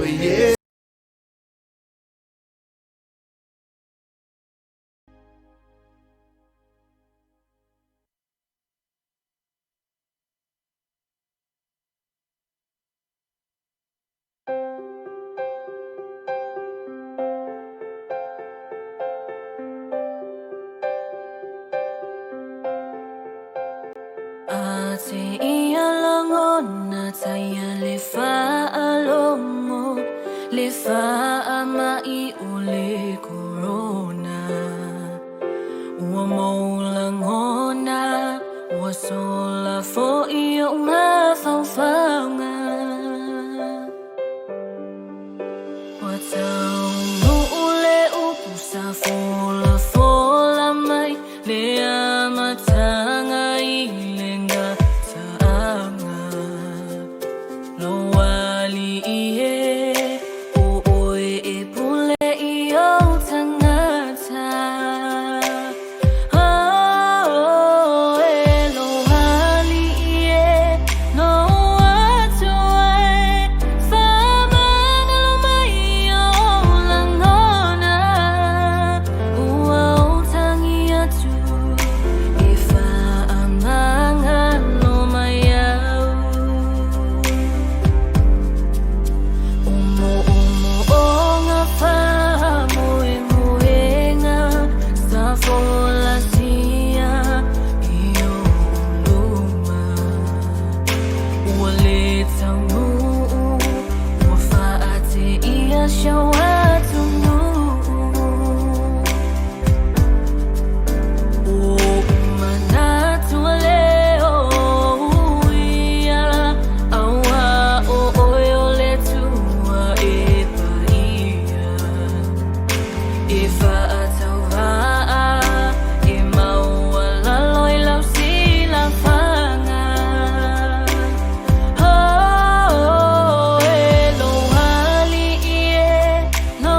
Yeah. Ate ia langona taia le whaalongo, le whaamai o le korona. Ua maulangona, ua sola fo i o mafaufauga. Ua taunu le upu sa fola fola mai, le amatanga i le gataaga. Loali i e, o oe e pule i o tangata. Oh, e loali i e, no atu e, whamangalo mai o langona. Ua o tangi atu, e whaamangalo mai au. Omo omo o ngā whamoe moenga, sa folasia i o luma. Ua le taunuu, ua whaate ia siau atunuu. O manatu leo ia, aua o oe o le tua e paia. E whaatauraa, e maua lalo i lau silafanga. Oh, e loali i e, no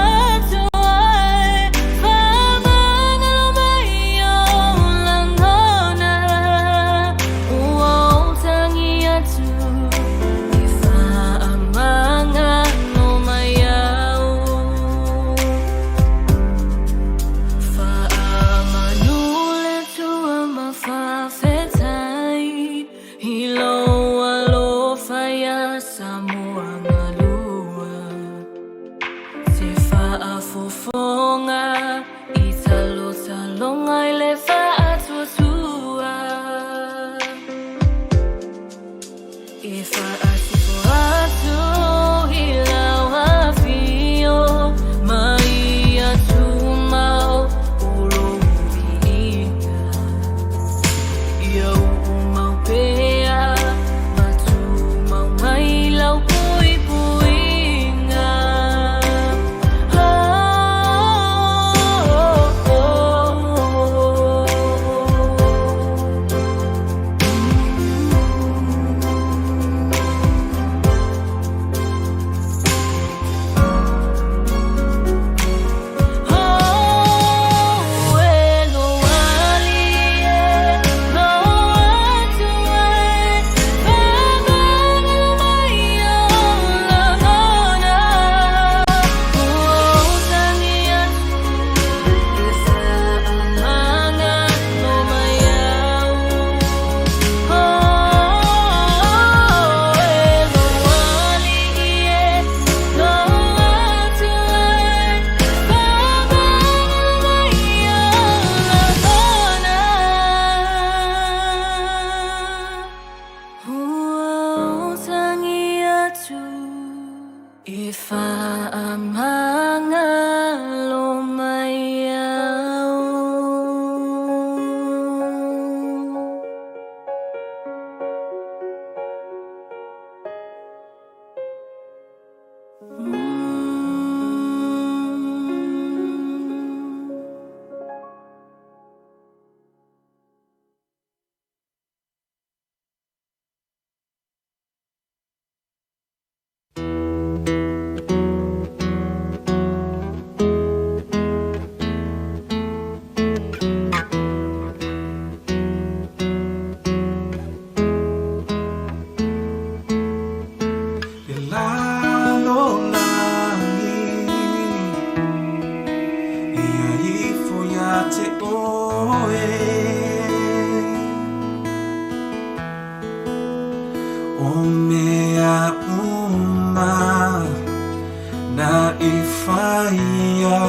atu ai, whamangalo mai o langona. Ua o tangi atu, e whaamangalo mai au. Whaamanu le tua ma whawhetai, i lo alofa ia Samoa malua. Te whaafofonga, i talo talonga i le whaatuatua. E whaasifo atu i lau afio, mai atu mau o lou viiga. Ia uu mau pea, ma tumau mai lau puipuiga. Oh, oh, oh, oh. Oh, e loali e, no atu e, whamangalo mai o langona. Ua o tangi atu, e whaamangalo mai au. Oh, e loali i e, no atu e, whamangalo mai o langona. Ua o tangi atu, e whaamangalo mai au. O mea uma na e whaia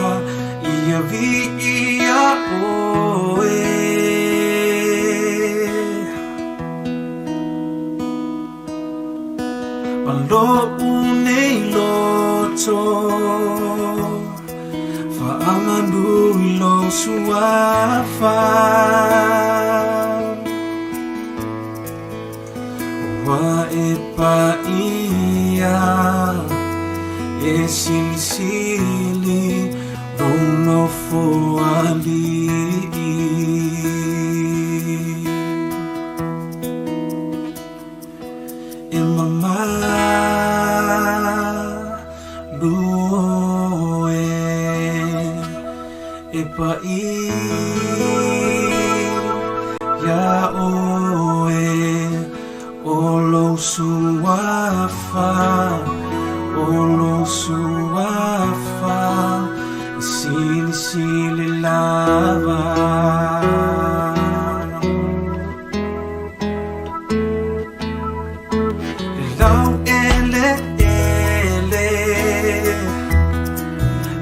ia viia oe. Ma lo'u nei loto Faamanu i lou suafa Ua e paia E silisili lou nofoalii. E mamalu oe e paia oe o lou suafa, o lou suafa e silisili lava. E laueleele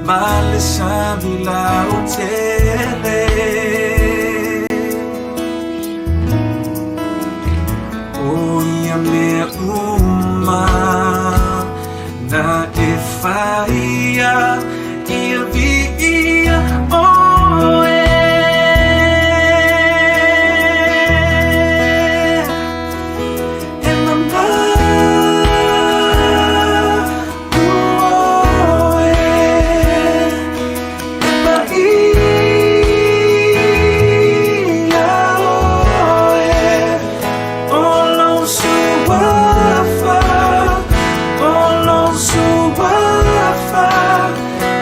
ma le sami lautele. O ia mea uma na e whaia ia viia oe. E mamalu oe E paia oe O lou suafa O lou suafa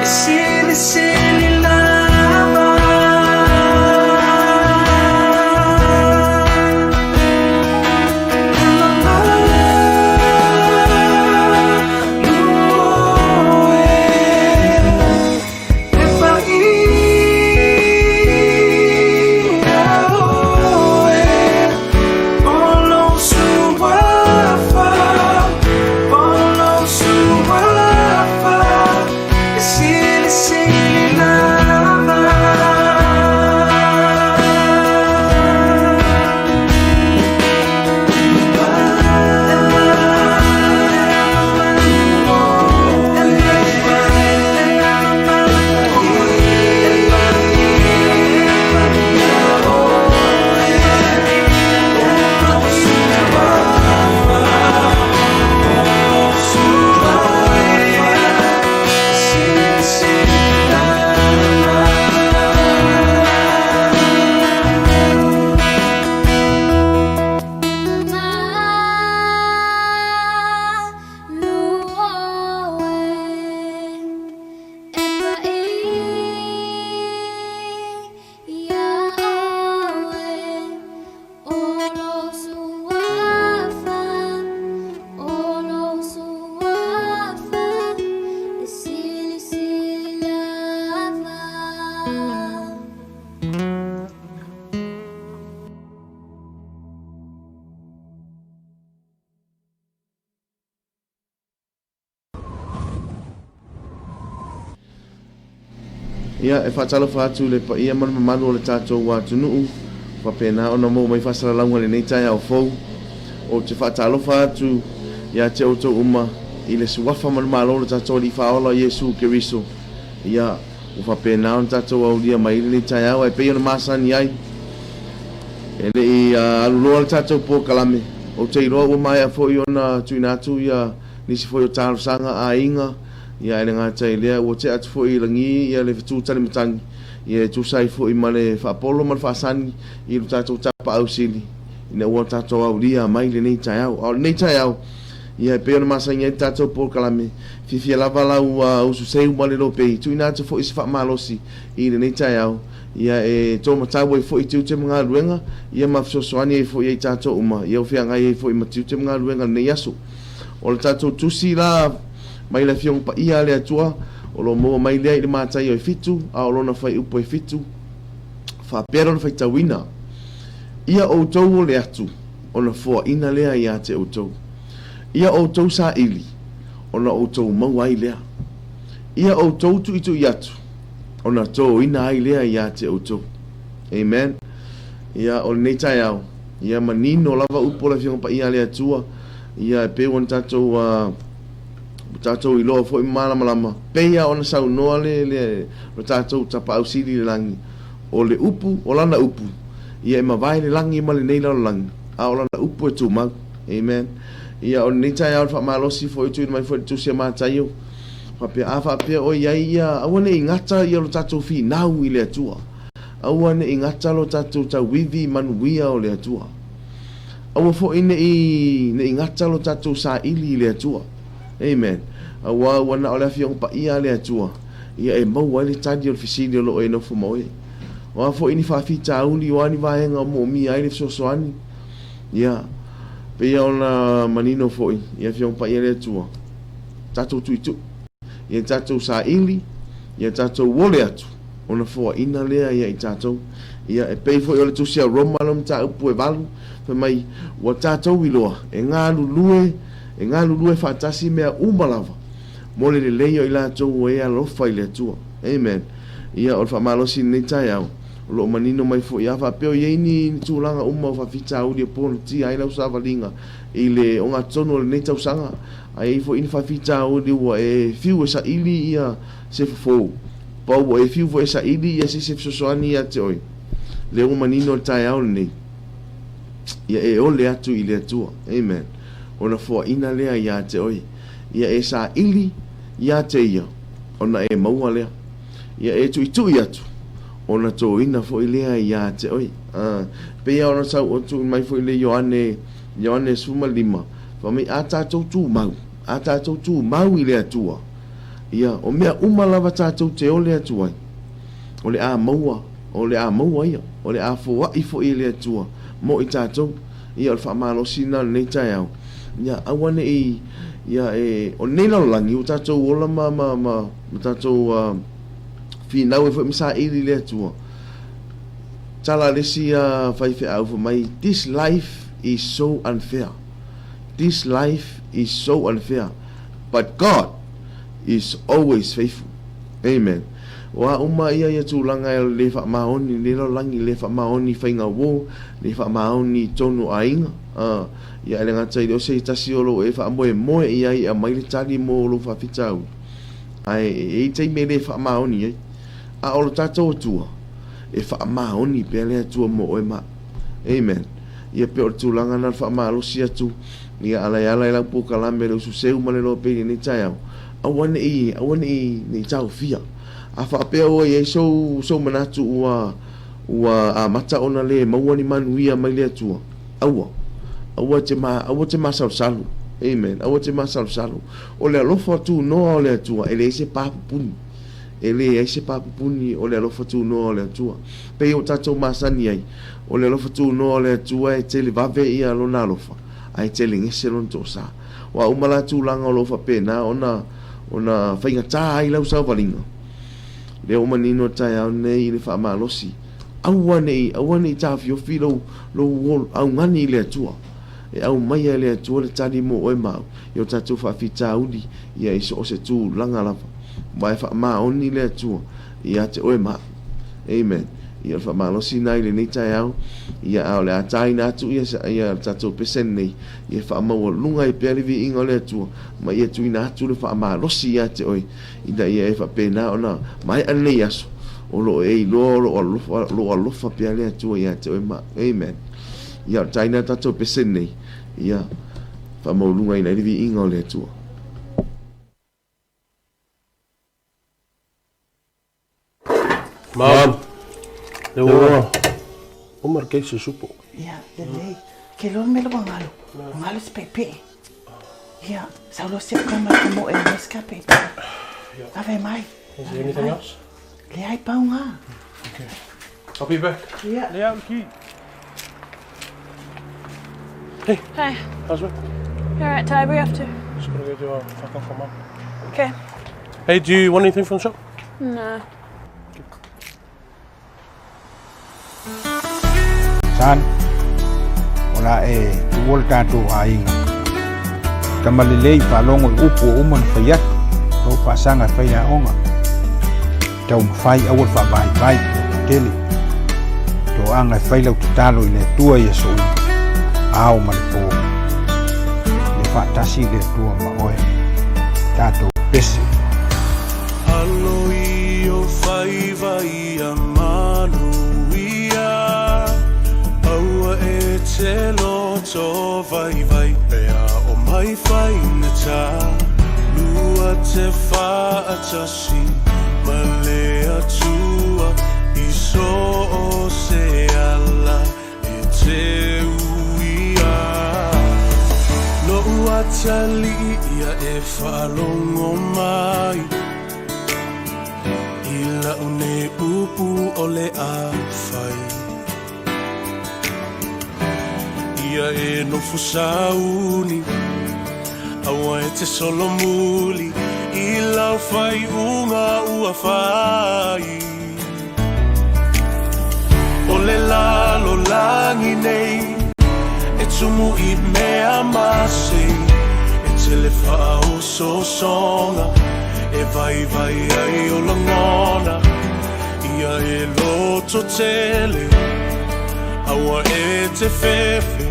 E silisili lava. E mamalu oe E paia oe O lou suafa O lou suafa E silisili lava. Mamalu oe E paia oe O lou suafa O lou suafa E silisili lava. Ia, e faatalofa atu i le paia ma le mamalu o le tatou atunuu, faapena ona maua mai faasalalauga i lenei taeao fou. Ou te faatalofa atu ia te outou uma i le suafa ma le malo o le tatou Alii Faaola o Iesu Keriso. Ia, ua faapena ona tatou aulia mai i lenei taeao, ae pei ona masani ai, e le i alu loa le tatou polokalame, ou te iloa ua maea foi ona tuuina atu ia nisi foi o talosaga a aiga, Ia, e le gata i lea, ua tea atu foi i lagi ia le fetu talimatagi, ia e tusa ai foi ma le faapolo ma le faasani i lo tatou Tapaau Sili, ina ua tatou aulia mai lenei taeao. A o lenei taeao, ia e pei ona masani ai le tatou polokalame, fiafia lava lau uso seu ma le lopei, tuuina atu foi se faamalosi i lenei taeao, ia e taumatau ai foi tiute ma galuega, ia ma fesoasoani ai foi ia i tatou uma, ia o feagai ai foi ma tiute ma galuega i lenei aso. O le tatou tusi la mai le Afioga Paia a le Atua, o lo o maua mai lea i le Mataio e fitu, a o lona fuaiupu e fitu, faapea lona faitauina, Ia outou o le atu, ona foaina lea ia te outou. Ia outou saili, ona outou maua ai lea. Ia outou tuitui atu, ona toina ai lea ia te outou. Amen. Ia, o lenei taeao, ia manino lava upu o le Afioga Paia a le Atua, ia e pei ona tatou, uh, tatou iloa foi ma malamalama, pei lava ona saunoa le, le, lo tatou Tapaau Sili i le Lagi, o le upu, o lana upu, ia e mavae le lagi ma lenei lalolagi, a o lana upu e tumau. Amen. Ia, o lenei taeao le faamalosi foi o tuuina mai foi le Tusi a Mataio, faapea, a faapea o i ai ia, aua ne i gata ia lo tatou finau i le Atua. Aua ne i gata lo tatou tauivi i manuia o le Atua. Aua foi ne i, ne i gata lo tatou saili i le Atua. Amen. Aua ua na o le Afioga Paia a le Atua, ia e maua ai le tali o le fesili o lo o e nofo ma oe. O a foi ni faafitauli, o a ni vaega o moomia ai le fesoasoani, ia, pei ona manino foi i Afioga Paia a le Atua, tatou tuitui, ia tatou saili, ia tatou ole atu, ona foaina lea ia i tatou. Ia, e pei foi o le Tusi a Roma lea mataupu e 8, fai mai, ua tatou iloa, e galulue, e galulue faatasi mea uma lava, mo le lelei o i latou ua e alofa i le Atua. Amen. Ia, o le faamalosi i lenei taeao, o lo o manino mai foi, a faapea o i ai ni, ni tulaga uma o faafitauli e ponatia ai lau savaliga i le ogatotonu o lenei tausaga, a i ai foi ni faafitauli ua e fiu e saili ia se fofo, pa ua e fiu foi e saili ia se isi e fesoasoani ia te oe, lea ua manino le taeao lenei, ia e ole atu i le Atua. Amen. Ona foaina lea ia te oe. Ia e saili ia te Ia, ona e maua lea. Ia e tuitui atu, ona toina foi lea ia te oe. A, pei lava ona sau atu mai foi le Ioane, Ioane 15, fai mai, a tatou tumau, a tatou tumau i le Atua, ia, o mea uma lava tatou te ole atu ai, o le a maua, o le a maua ia, o le a foai foi e le Atua mo i tatou. Ia, o le faamalosi lena o lenei taeao. Ia, aua ne i, ia, e, o lenei lalolagi, ua tatou ola ma, ma, ma, ma tatou uh, finau ai foi ma saili i le Atua. Tala a le isi uh, faifeau fai mai, this life is so unfair. This life is so unfair. But God is always faithful. Amen. O a uma ia ia tulaga e le faamaoni, le lalolagi, le faamaoni i faiga uo, le faamaoni i tonu o aiga, a, ia e le gata i le o se tasi o lou e faamoemoe i ai e aumai le tali mo lou faafitauli, ae e i ai taimi e le faamaoni ai. A o lo tatou Atua, e faamaoni pea le Atua mo oe ma au. Amen. Ia pei o le tulaga lena o le faamalosi atu, ia ala e ala i lau polokalame le usu seu ma le loa pei i lenei taeao, aua ne i, aua ne i, ne i taofia. A faapea ua i ai sou, sou manatu ua, ua amata ona le maua ni manuia mai le Atua, aua, aua e te ma, aua e te masalosalo. Amen. Aua e te masalosalo. O le alofa tunoa o le Atua, e leai se pa pupuni. E leai se pa pupuni o le alofa tunoa o le Atua. Pei ua tatou masani ai, o le alofa tunoa o le Atua e tele vave ia lona alofa, ae tele gese lona toasa. Ua uma la tulaga o lo o faapena ona ona faigata ai lau saovaliga. Lea ua manino le taeao lenei i le faamalosi, aua ne i, aua ne i taofiofi lou, lou augani i le Atua. E aumaia e le Atua le tali mo oe ma au i o tatou faafitauli ia i so o se tulaga lava. Aua e faamaoni le Atua ia te oe ma au. Amen. Ia o le faamalosi lena i lenei taeao, ia a o le a taina atu ia, ia le tatou pese lenei, ia faamaualuga ai pea le viiga o le Atua, ma ia tuuina atu le faamalosi ia te oe, ina ia e faapena ona maea lenei aso, o lo o e iloa o lo o alofa, o lo o alofa pea le Atua ia te oe ma au. Amen. Ia o le taina o le tatou pese lenei, ia faamaualugaina ai le viiga o le Atua. Mom, le ua uma le keisi supo. Ia, lelei. Ke loa mele ua galo. Ua galo se pepe. Ia, sau loa se kama ka mo e mas ka pepe. Lave mai. Is there anything else? Leai pau ngā. Okay. I'll be back. Ia. Lea au ki. Hey. Hey. How's work? All right, Ty, where you off to? Just gotta go do a fuck off for mum. Okay. Hey, do you want anything from the shop? No. Son, o le a e tuua le tatou aiga. Tama lelei faalogo i upu ua uma ona fai atu, lou faasaga e fai le aoga. Taumafai aua le faavaivai, loto tele. Toaga e fai lau tatalo i le Atua i aso uma, ao ma le po. Ia faatasi le Atua ma oe. Tatou pese. Alo i ou faiva ia manuia, Aua e te loto vaivai pe a o mai faigata. Lua te faatasi ma le Atua i so o se ala e te uia. Lo'u atalii ia e faalogo mai i la'u nei upu o le a fai. Ia e nofo sauni, aua e te solomuli i lau faaiuga ua fai. O le lalolagi nei e tumu i mea masei, e tele faaosoosoga e vaivai ai o lagona. Ia e loto tele, aua e te fefe,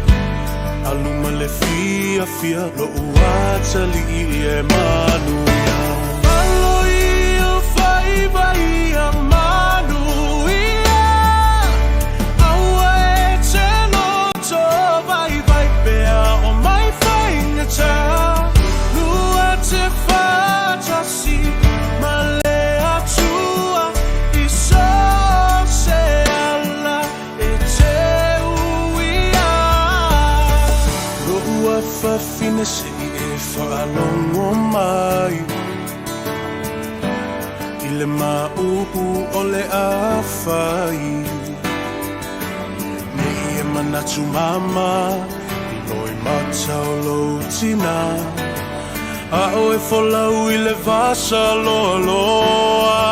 alu ma le fiafia, lo'u atalii e manuia. Alo i ou faiva ia manuia, Aua e te loto vaivai pe a o mai faigata. Lua te faatasi ma le Atua i so o se ala e te uia. Lo'u afafine se i e faalogo mai i le maʻupu o le a fai. Nei e manatu mama i loimata o lou tinā, a o e folau i le vasa loaloa.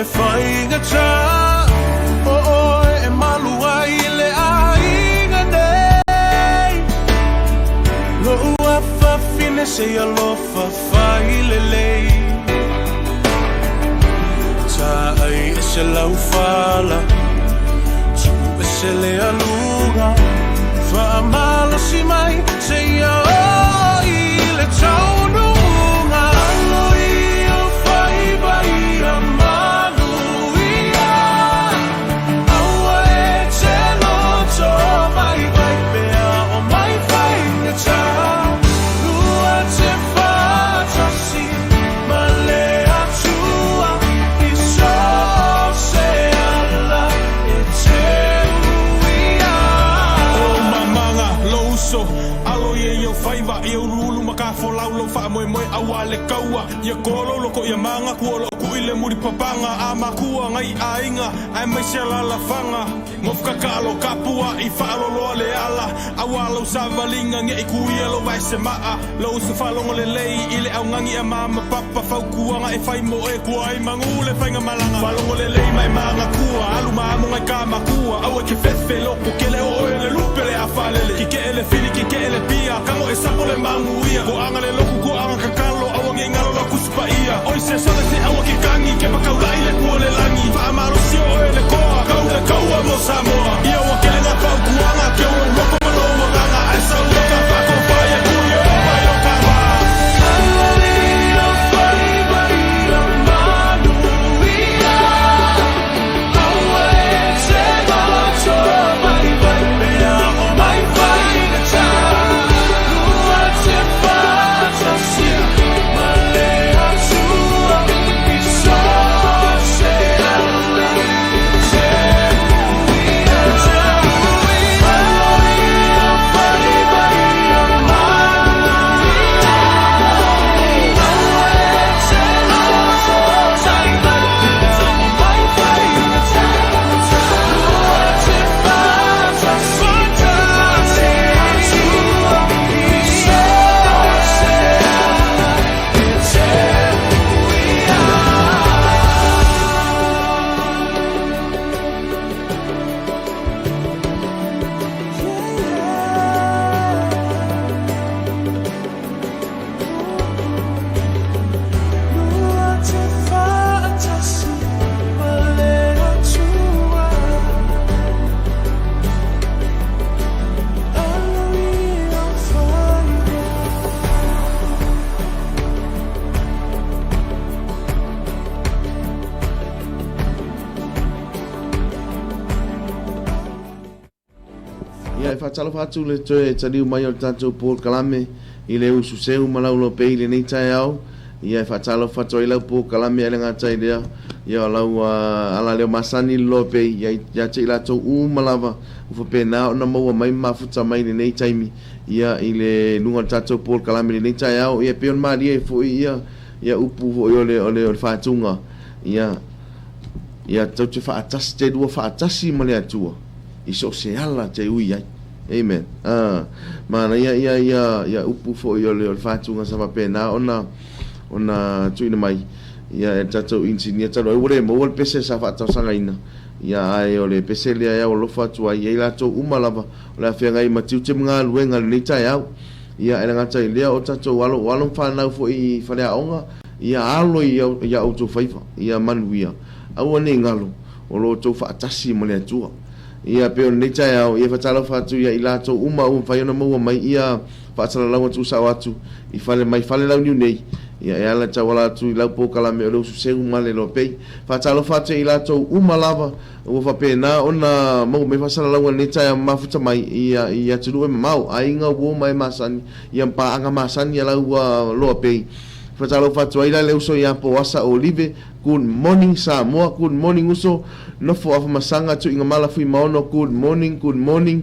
E faigata o oe e malu ai i le aiga nei. Lo'u afafine se i alofa fai lelei. Taai ese lau fala, tuu ese le aluga, faamalosi mai seia oo i le taunuuga. Alo i ou faiva ia manuia, Aua e te loto vaivai pe a o mai faigata. Lua te faatasi ma le Atua i so o se ala e te uia. O mamaga lou uso, alo ia i ou faiva ia uluulu ma kafolau lou faamoemoe auā le kaua. Ia kō lou loto ia maga kua o loo kuʻi le mulipapaga a makua agai aiga aemaise alaalafaga. Gofukaka tapuaʻi faaaloaloa le ala auā lau savaliga neʻi kuia lou vaesemaa. Lou uso faalogo lelei i le augani a mama papa fautuaga e fai mo oe kua ai magū le faigamalaga. Faalogo lelei ma e magatua alu ma amoga i ka makua aua e te fefe loto kele o oe le lupe o le a faalele. Kikeʻe le fili kikeʻe le pia kago e sapo le maguia toaga le lotu toaga kakalo aua nei galo lau Tusi Paia. Oi se sole se aua ke kagi ke pakaulaʻi le pua o le lagi faamalosi o oe le koa kau le kaua mo Samoa. Ia ua kele nā fautuaga keu lou loto ma lou agaga ae sau ia ka faakopa ia kui o mai o ka wā. Alo i ou faiva ia manuia, Aua e te loto vaivai pe a o mai faigata. Lua te faatasi ma le Atua i so faatalofa atu le toe taliu mai o le tatou polokalame i le usu seu ma lau lopei i lenei taeao. Ia, e faatalofa atu ai lau polokalame ae le gata i lea, ia o lau alaleo masani le lopei, ia, ia te i latou uma lava ua faapena ona maua mai ma mafuta mai i lenei taimi, ia, i le luga o le tatou polokalame i lenei taeao. Ia, e pei ona malie ai foi ia, ia upu foi o le, o le, o le faatuga, ia, ia tou te faatasi, te lua faatasi ma le Atua i so o se ala te ui ai. Amen. Ah, manaia ia, ia, ia upu foi o le, o le faatuga sa faapena ona, ona tuuina mai, ia, e le tatou inisinia talu ai ua le maua le pese sa faatalosagaina, ia, ae o le pese lea e aualofa atu ai ia i latou uma lava o le a feagai ma tiute ma galuega i lenei taeao. Ia, e le gata i lea, o tatou alo, o alo ma fanau foi i faleaoga, ia alo i a outou faiva, ia manuia, aua ne i galo, o lo outou faatasi ma le Atua. Ia, pei o lenei taeao, ia e faatalofa atu ia i latou uma ua mafai ona maua mai ia faasalalauga tuusao atu i fale mai fale launiu nei, ia e ala tauala atu i lau polokalame o le usu seu ma le lopei. Faatalofa atu ia i latou uma lava ua faapena ona maua mai faasalalauga i lenei taeao mafuta mai ia i atunuu e mamao, aiga, uo ma e masani, ia ma paaga masani a lau loa pei. Faatalofa atu ai la le uso ia Poasa Olive, Good morning Samoa, good morning uso, nofo Afamasaga Tuigamala Fuimaono, good morning, good morning.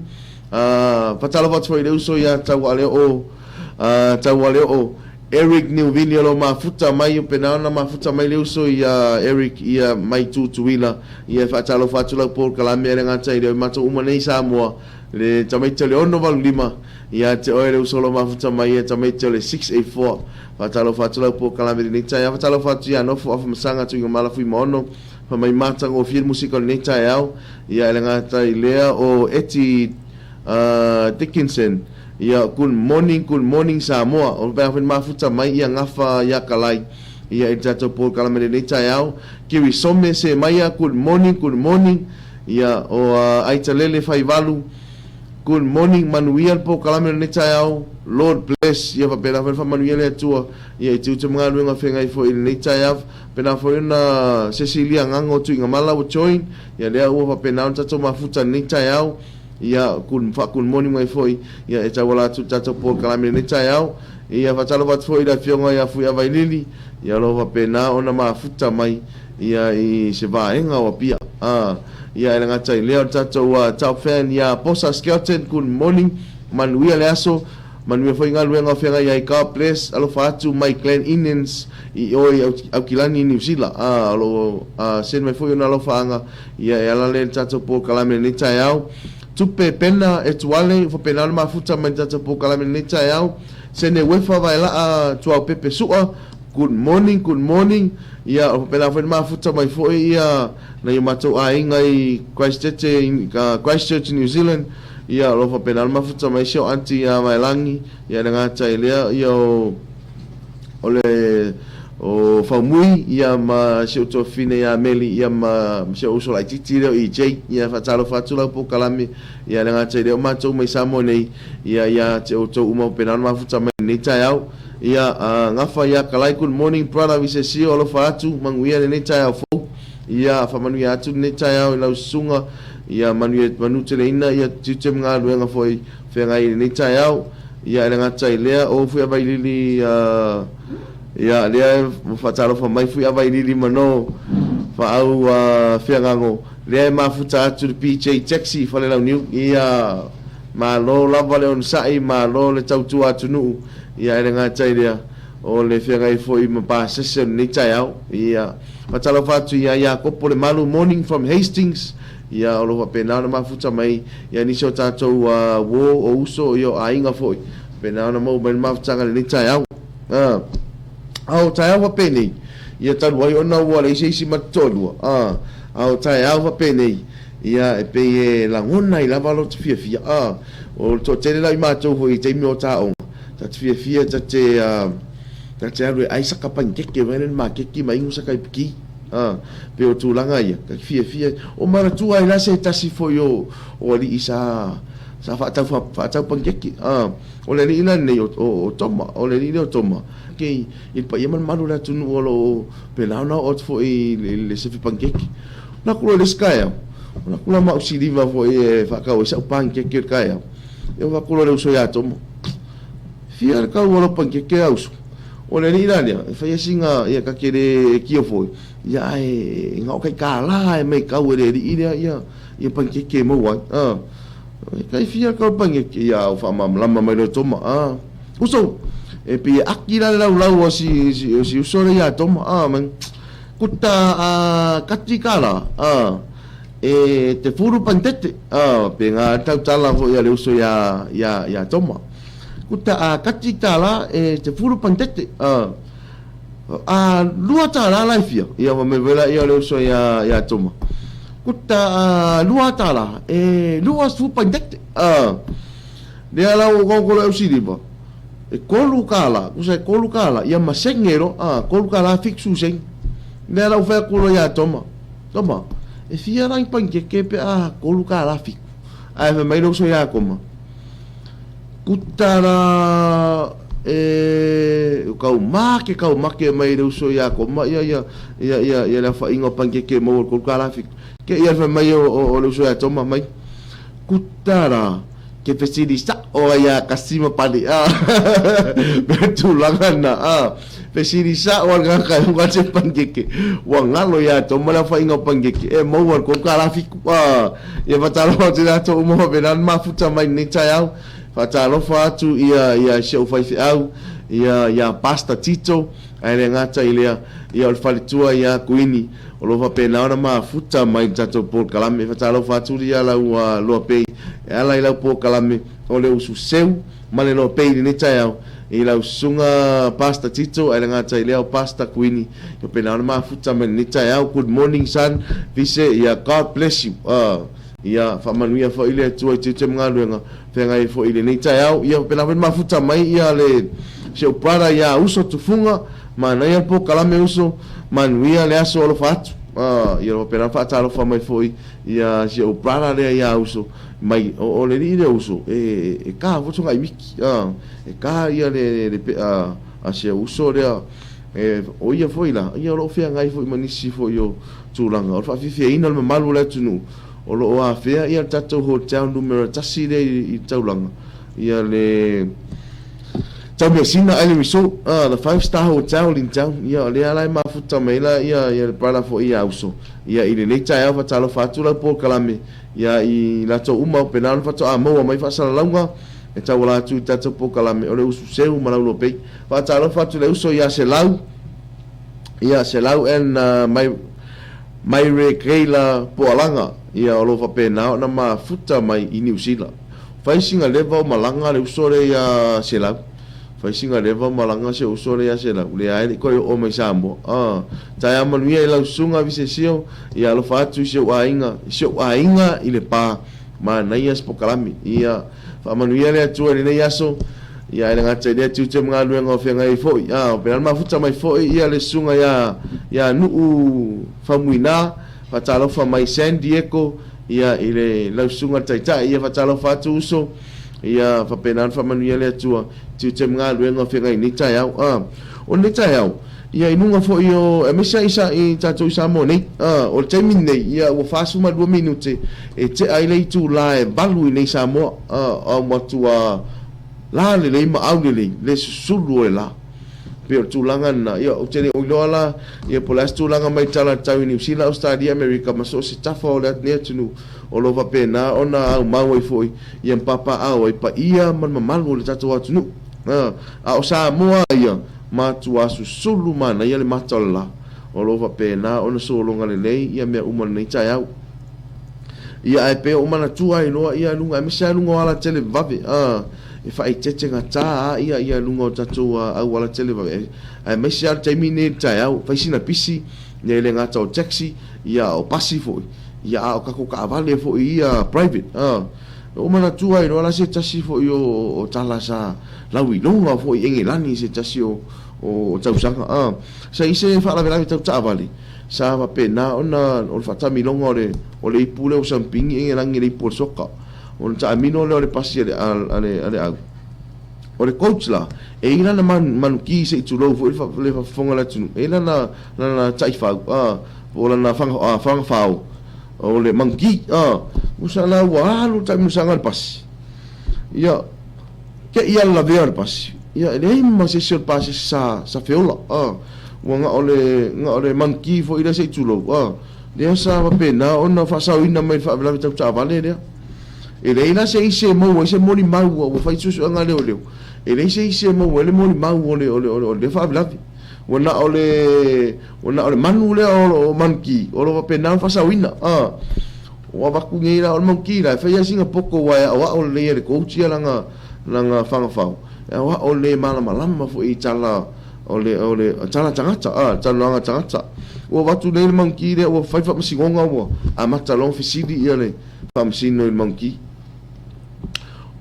Faatalofa atu foi i le uso ia Taualeoo, Taualeoo Eric Niuvini o lo o mafuta mai, o pena ona mafuta mai le uso ia Eric ia mai Tutuila. Ia e faatalofa atu lau polokalame a le gata i le matou uma nei Samoa, le tamaiti o le 685, ia te oe le uso o lo o mafuta mai ia tamaiti o le 684. Faatalofa atu lau polokalame i lenei taeao. Faatalofa atu ia Nofo Afamasaga Tuigamala Fuimaono, fai mai matagofie le musika o lenei taeao. Ia e le gata i lea o Eti Dickinson, ia good morning, good morning Samoa. O pea foi mafuta mai ia gafa ia Kalai ia i le tatou polokalame i lenei taeao. Kirisome Semaia, good morning, good morning. Ia o Aitalele Faivalu, good morning, manuia le polokalame o lenei taeao. Lord bless. Ia faapena foi ona faamanuia le Atua ia i tiute ma galuega feagai foi i lenei taeao. Faapena foi ona Cecilia Gago Tuigamala ua join. Ia lea ua faapena ona tatou mafuta i lenei taeao. Ia, faa-good morning mai foi, ia, e tauala atu i le tatou polokalame i lenei taeao. Ia, faatalofa atu foi i le Afioga ia Fuiavailili, ia, o lo o faapena ona mafuta mai, ia, i se vaega o Apia. A, ia, e le gata i lea, o le tatou top fan ia Posa Skelton, good morning, manuia le aso, manuia foi galuega o feagai ai, God bless, alofa atu mai Glen Innes i o i Aukilani, Niu Sila. A, o lo o send mai foi ona alofaaga Ia e ala lea i le tatou polokalame i lenei taeao. Tupe pena e tuale, ua faapena ona mafuta mai i le tatou polokalame i lenei taeao. Sene Uefa Vaelaa Tuaupepe Sua, good morning, good morning. Ia, ua faapena foi ona mafuta mai foi ia nai o matou aiga i Christchurch, Christchurch New Zealand. Ia, o lo o faapena ona mafuta mai si au aunty ia Vaelangi, ia e le gata i lea, ia o o le o Faumui ia ma si ou tuafafine ia Meli ia ma si ou uso laitiiti lea o EJ. Ia faatalofa atu lau polokalame ia le gata i lea o matou mai Samoa nei ia ia te outou uma faapena ona mafuta mai lenei taeao. Ia gafa ia Kalai good morning brother Visesio alofa atu manuia lenei taeao fou. Ia faamanuia atu lenei taeao i lau susuga ia manuia manuteleina ia tiute ma galuega foi feagai i lenei taeao. Ia, e le gata i lea, o Fuiavailili, ia, lea e faatalofa mai Fuiavailili ma no Faau Feagago, lea e mafuta atu le PJ Taxi i Falelauniu. Ia, malo lava le onosai, malo le tautua atunuu. Ia, e le gata i lea, o le feagai foi ma pasese o lenei taeao. Ia, faatalofa atu ia Iakopo Lemalu, morning from Hastings. Ia, o lo o faapena ona mafuta mai ia nisi o tatou uo, o uso, ia o aiga foi, faapena ona maua mai le mafutaga i lenei taeao. A o taeao faapenei, ia talu ai ona ua leai se isi ma te toalua, a o taeao faapenei, ia e pei e lagona ai lava lo te fiafia. O le toatele la o i matou foi i taimi o taoga, ta te fiafia ta te, ta te alu e ai saka panikeke mai le makeki ma inu saka i piki. A, pei o tulaga ia, ka fiafia, o manatua ai la se tasi foi o, o alii sa, sa faatau, faatau panikeke. A, o le alii la lenei o, o, o Toma, o le alii lea o Toma, ke i, i le paia ma le mamalu o le atunuu o lo o pena ona oo atu foi i le, i le sefe panikeke. Ona aku loa i le isi taeao, ona aku la ma au siliva foi e faatau ai sau panikeke o le taeao. Ia ou fai atu loa i le uso ia Toma, Fia le tau o lau panikeke a uso? O le alii la lea, e fai sina, ia ta te le tio foi, ia ae na o tai $1 e maitau e le alii lea ia ia panikeke e maua ai. A, e tai fia le tau o le panikeke? Ia ua faamalamalama mai loa e Toma, a, uso, e pei e ati la le laulau a si, si, si uso lea ia Toma, a, mai, kuta a kati $1, a, e te furu panikeke, a, pena le tautala foi a le uso ia, ia, ia Toma. Kuta a kati $1 e te furu panikeke, a, a $2 la e fia? Ia fai mai foi laia o le uso ia, ia Toma. Kuta a $2 e 20 panikeke, a. Lea la ua ou kolo e ausiliva, e $3, tusa e $3, ia ma sene loa, a, $3 70 sene. Lea la ua fai atu loa ia Toma, Toma, e fia la ni panikeke pe a $3 70? Ae fai mai le uso ia Toma, Kuta la e kau make kau make mai le uso ia Toma ia ia ia ia ia le aofaiga o panikeke e maua i le $3 70. Ke ia fai mai o, o, o le uso ia Toma mai, Kuta la ke fesili sa'o ai ia Kasima Pale a me tulaga na a fesili sa'o a le tagata e oga se panikeke ua galo ia Toma le aofaiga o panikeke e maua i le $3 70 a ia faatalofa atu i latou uma faapena ona mafuta mai lenei taeao. Faatalofa atu ia ia si ou faifeau ia ia Pastor Tito ae le gata i lea ia o le faletua ia Kuini o lo o faapena ona mafuta mai i le tatou polokalame. Faatalofa atu ia lau Loapei e ala i lau polokalame o le usu seu ma le Loapei i lenei taeao i lau susuga Pastor Tito ae le gata i lea o Pastor Kuini e faapena ona mafuta mai i lenei taeao. Good morning son Vise ia God bless you. Ia faamanuia foi le Atua i tiute ma galuega feagai ai foi i lenei taeao. Ia faapena foi ona mafuta mai ia le si ou brother ia Uso Tufuga, manaia le polokalame uso, manuia le aso alofa atu. Ia faapena ona faatalofa mai foi ia si ou brother lea ia Uso mai o le alii lea uso e e ka foi sona aimiki e ka ia le le pea a si ou uso lea e o ia foi la ia o lo o feagai foi ma nisi foi o tulaga o le faafiafiaina o le mamalu o le atunuu o lo o afea ia le tatou hotel numera tasi lea i le taulaga, ia le Taumeasina Island Resort, the five star hotel in town. Ia o lea la e mafuta mai ai la ia ia le brother foi ia Uso. Ia i lenei taeao faatalofa atu lau polokalame ia i latou uma pena ona faatoa maua mai faasalalauga e tauala atu i tatou polokalame o le usu seu ma lau lopei. Faatalofa atu le uso ia Selau. Ia, Selau and Maire Keila Poalaga, ia, o lo o faapena ona mafuta mai i Niu Sila. Fai sina leva o malaga le uso lea ia Selau. Fai sina leva o malaga si ou uso lea ia Selau, lea e le i toe oo mai i Samoa. Ah, taeao manuia i lau susuga Visesio, ia alofa atu i si ou aiga, i si ou aiga i Lepa. Manaia se pokalame. Ia, faamanuia le Atua i lenei aso. Ia, e le gata i lea tiute ma galuega o feagai ai foi. A, o pena le mafuta mai foi ia le susuga ia, ia Nuu Faumuina, faatalofa mai San Diego, ia, i le lau susuga le Taitai. Ia, faatalofa atu uso. Ia, faapena ona faamanuia le Atua, tiute ma galuega o feagai i lenei taeao. A, o lenei taeao, ia, i luga foi o, aemaise lava i sa, i tatou i Samoa nei. A, o le taimi lenei, ia, ua 42 minute e tea ai le itula e 8 i nei Samoa. A, ua matua la lelei ma au lelei le susulu o le la. Pei o le tulaga lena. Ia, ou te le o iloa la, ia po o le a se tulaga mai tala tau i Niu Sila, Ausetalia, Amerika ma so o se tafa o lenei atunuu o lo o faapena ona aumau ai foi ia ma papaaao ai paia ma le mamalu o le tatou atunuu. A, a o Samoa ia, matua susulu manaia le mata o le la. O lo o faapena ona sologa lelei ia mea uma i lenei taeao. Ia ae pei o manatua ai loa ia luga aemaise lava luga o alatelevave a e faaeteete gata a ia ia luga o tatou auala televave aemaise lava le taimi lenei i le taeao fai sina pisi ia e le gata o taxi ia o pasi foi ia a o tatou taavale foi ia private a o manatua ai loa la se tasi foi o tala sa lauiloga foi i Engelani i se tasi o tausaga a sa i se faalavelave tau taavale. Sa faapena ona o le faatamiloga o le o le ipu lea ua sampingi Egelagi i le ipu o le soka. Ona taamilo lea o le pasi a le a le a le au. O le coach la, e i lana manuki se i tulou foi le faafofoga a le atunuu, e i lana lana taifau a, po o lana faga fagafao o le manuki a. Tusa la ua alu le taamilosaga a le pasi. Ia, te i ala lavea o le pasi, ia, e leai ma se isi o le pasese sa, sa feola, a. Ua na o le, na o le manukī foi lea se i tulou, a, lea sa faapena ona faasaoina mai i le faalavelave tau taavale lea. E leai la se isi e maua ai se molimau ua fai suesuega a leoleo, e leai se isi e maua ai le molimau o le, o le, o le faalavelave. Ua na o le, ua na o le manu lea o lo o manukī o lo o faapena ona faasaoina, a. Ua avatu nei la o le manukī la e fai lava sina poto aua e aoao lelei e le coach ia lana, lana fagafao, e aoao lelei e malamalama foi i tala o le, o le tala tagata, a, talanoaga tagata. Ua avatu nei le manukī lea ua fai faamasinoga ua amata loa ona fesili ia le Faamasino i le manukī.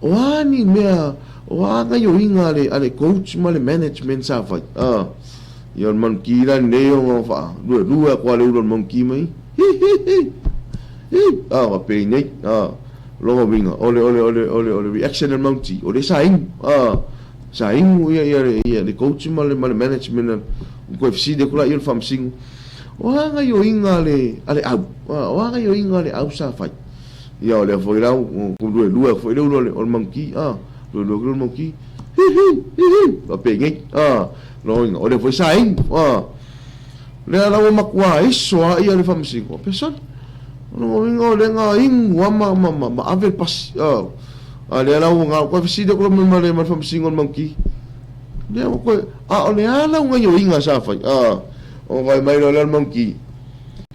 O a ni mea, o a gaioiga a le, a le coach ma le management sa fai? A, ia o le manukī la lenei ona faaluelue atu lava le ulu o le manukī mai, hi, hi, hi, hi, a, faapei nei, a, lona uiga, o le, o le, o le, o le, o le reaction a le manukī, o lea sa inu, a, sa inu ia, ia le, ia le coach ma le, ma le management, ua toe fesili atu laia o le faamasino, O a gaioiga a le, a le au? O a gaioiga a le au sa fai? Ia, o lea foi la ua luelue atu foi le ulu o le, o le manukī, a, luelue atu le manukī, hi, hi, hi, hi, faapenei, a, lona uiga, o lea foi sa inu, a. Lea la ua matua iso lava ia le faamasino, a pesani. O lona uiga o lea na inu lava ma, ma, ma, ma ave le pasi, a. A lea la ua na, ua fesili atu la ma le, ma le faamasino i le manukī. Lea ua toe, a o le a lau gaioiga sa fai, a. Ona fai mai loa lea o le manukī,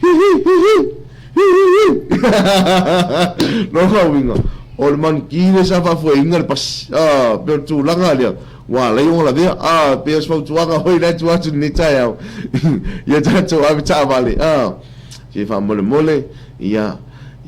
Hi hi hi hi! Hi hi hi! Lona uiga, o le manukī lea sa faafoeina le pasi. A, pei o le tulaga lea, ua ala ai ona lavea. A, pei o se fautuaga foi la e tua atu i lenei taeao ia tatou ave taavale. A, se faamolemole, ia,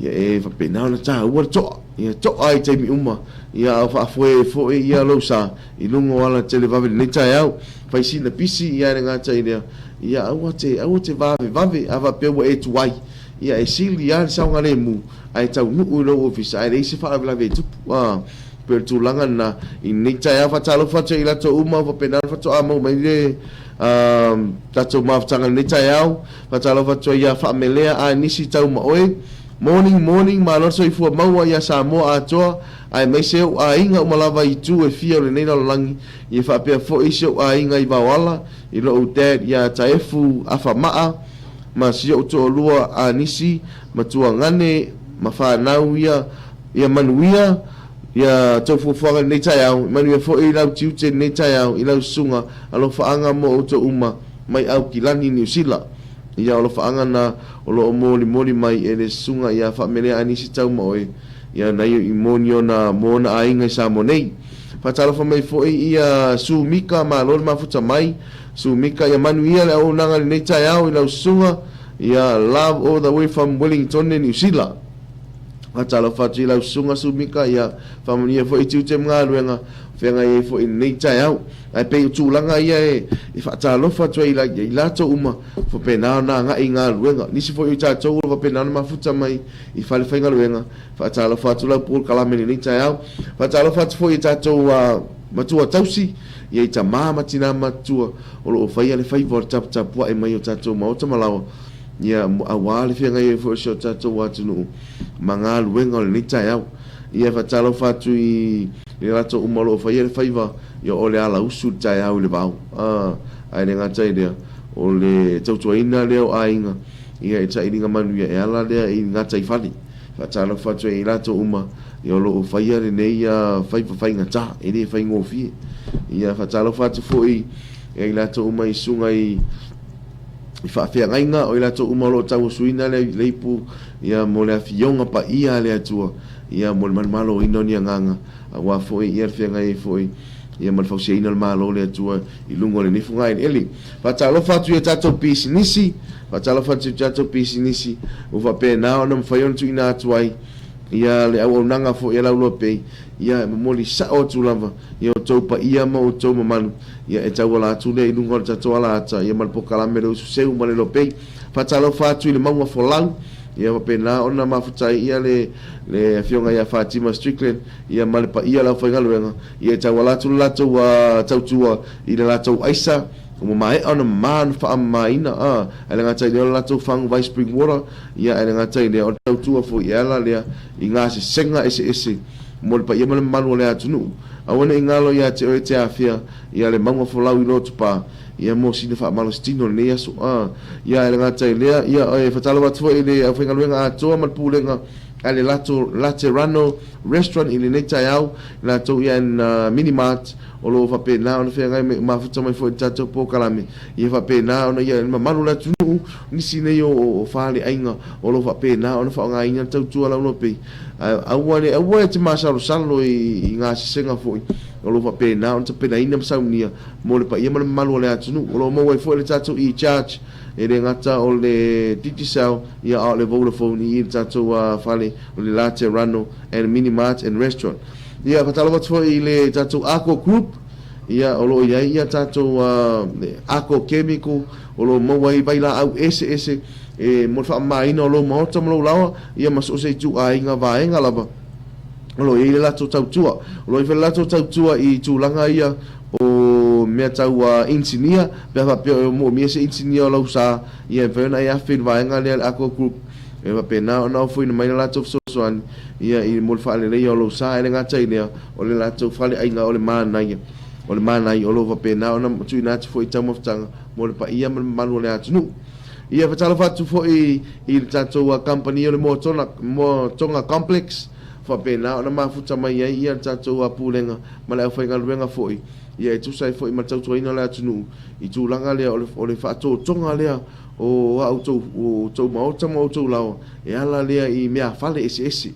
ia e faapena ona taua le toa. Ia toa i taimi uma, ia a o faafoe ai foi ia lou sa i luga o ala televave i lenei taeao. Fai sina pisi ia le gata i lea, ia aua te, aua te vavevave, a faapea ua e tuai, ia e sili lava le saogalemu, ae taunuu i lou ofisa ae leai se faalavelave e tupu. A, pei o le tulaga lena i lenei taeao. Faatalofa atu i latou uma ua faapena ona faatoa maua mai le tatou mafutaga i lenei taeao. Faatalofa atu ai ia Faamelea a nisi tau ma oe. Morning, morning, malo le soifua maua ia Samoa atoa, aemaise ou aiga uma lava i itu e fia o lenei lalolagi. Ia faapea foi si ou aiga i Vaoala, i lou dad ia Taefu Afamaa, ma si ou toalua Anisi ma Tuagane ma fanau ia, ia manuia ia tou fuafuaga i lenei taeao, manuia foi lau tiute i lenei taeao i lau susuga alofaaga mo outou uma mai Aukilani Niu Sila. Ia alofaaga na o lo o molimoli mai e le susuga ia Faamelea Anisi Taumaoe ia nai i moni ona mo ona aiga i Samoa nei. Faatalofa mai foi ia Su Mika, malo le mafuta mai. Su Mika, ia manuia le auaunaga i lenei taeao i lau susuga, ia love all the way from Wellingtone, Niu Sila. Faatalofa atu i lau susuga Su Mika, ia faamanuia foi i tiute ma galuega o feagai ai foi i lenei taeao. Ae pei o tulaga ia e faatalofa atu ai i latou uma ua faapena ona agai i galuega. Nisi foi o i tatou ua faapena ona mafuta mai i fale faigaluega, Faatalofa atu lau polokalame i lenei taeao. Faatalofa atu foi i tatou matua tausi, ia i tama ma tina matutua o lo o faia le faiva o le taputapuai mai o tatou maota ma laoa, ia aua le feagai ai foi o si o tatou atunuu ma galuega o lenei taeao. Ia faatalofa atu i i latou uma o lo o faia le faiva, ia o le alausu i le taeao i le vao. Ae le gata i lea, o le tautuaina lea o aiga, ia e sailiga manuia e ala lea i gataifale. Faatalofa atu ai i latou uma o lo o faia lenei faiva faigata, e le faigofie. Ia faatalofa atu foi i latou uma i susuga i faafeagaiga, o i latou uma o lo o tauasuina le ipu ia mo le afioga paia a le Atua, ia mo le manumaloina o ni agaga, aua foi ia le feagai ai foi ia ma le fausiaina o le Malo o le Atua i luga o lenei fogaeleele. Faatalofa atu i a tatou pisinisi, faatalofa atu i a tatou pisinisi ua faapena ona mafai ona tuuina atu ai ia le auaunaga foi a Lauloa Pay, ia e momoli sao atu lava i outou paia ma outou mamalu, ia e tauala atu lea i luga o le tatou alaata ia ma le polokalame le ususeu ma le Lopei. Faatalofa atu i le mauga folau, ia faapena ona mafuta ai ia le le Afioga ia Fatima Strickland ia ma le paia o le aufaigaluega, ia e tauala atu le latou tautua i le latou aisa ua maea ona mama ona faamamaina, a, ae le gata i lea o le latou fagu vai spring water, ia ae le gata i lea o le tautua foi e ala lea i gasesega eseese. mo le paia ma le mamalu o le atunuu. Aua ne i galo ia te oe e te afea ia le mauga folau i Lotupa, ia mo sina faamalositino i lenei aso. A, ia e le gata i lea, ia e faatalofa atu foi i le aufaigaluega atoa ma le pulega a le Lato Laterano Restaurant i lenei taeao, i latou ia and Mini Mart o lo o faapena ona feagai mai mafuta mai foi i le tatou polokalame, ia faapena ona ia le mamalu o le atunuu, nisi nei o faleaiga o lo o faapena ona faaaogaina le tautua lauloa pei. Ae aua le aua e te masalosalo i gasesega foi o lo o faapena ona tapenaina ma saunia mo le paia ma le mamalu o le atunuu. O lo o maua ai foi le tatou e-charge, e le gata o le Digicel, ia a o le Vodafone i i le tatou fale o le Laterano and Mini Mart and Restaurant. Ia, faatalofa atu foi i le tatou Arco Group, ia o lo o i ai ia tatou Arco Chemical, o lo o maua ai vailaau eseese e mo le faamamaina o lou maota ma lou laoa, ia ma so o se ituaiga vaega lava o lo o i ai le latou tautua. O lo o i ai foi le latou tautua i tulaga ia o mea tau inisinia, pe a faapea o moomia se inisinia o lau sa, ia e mafai ona e afe i le vaega lea a le Arco Group, e faapena ona ofoina mai le latou fesoasoani ia i mo le faaleleia o lou sa. E le gata i lea, o le latou faleaiga o le manaia, o le manaia o lo o faapena ona tuuina atu foi i taumafataga mo le paia ma le mamalu o le atunuu. Ia faatalofa atu foi i le tatou kamupani o le Moa Tonga Complex, faapena ona mafuta mai ai ia le tatou Pulega ma le aufaigaluega foi, ia e tusa ai foi ma le tautuaina o le atunuu i tulaga lea o le faatotoga lea o a outou outou maota ma outou laoa e ala lea i meafale eseese.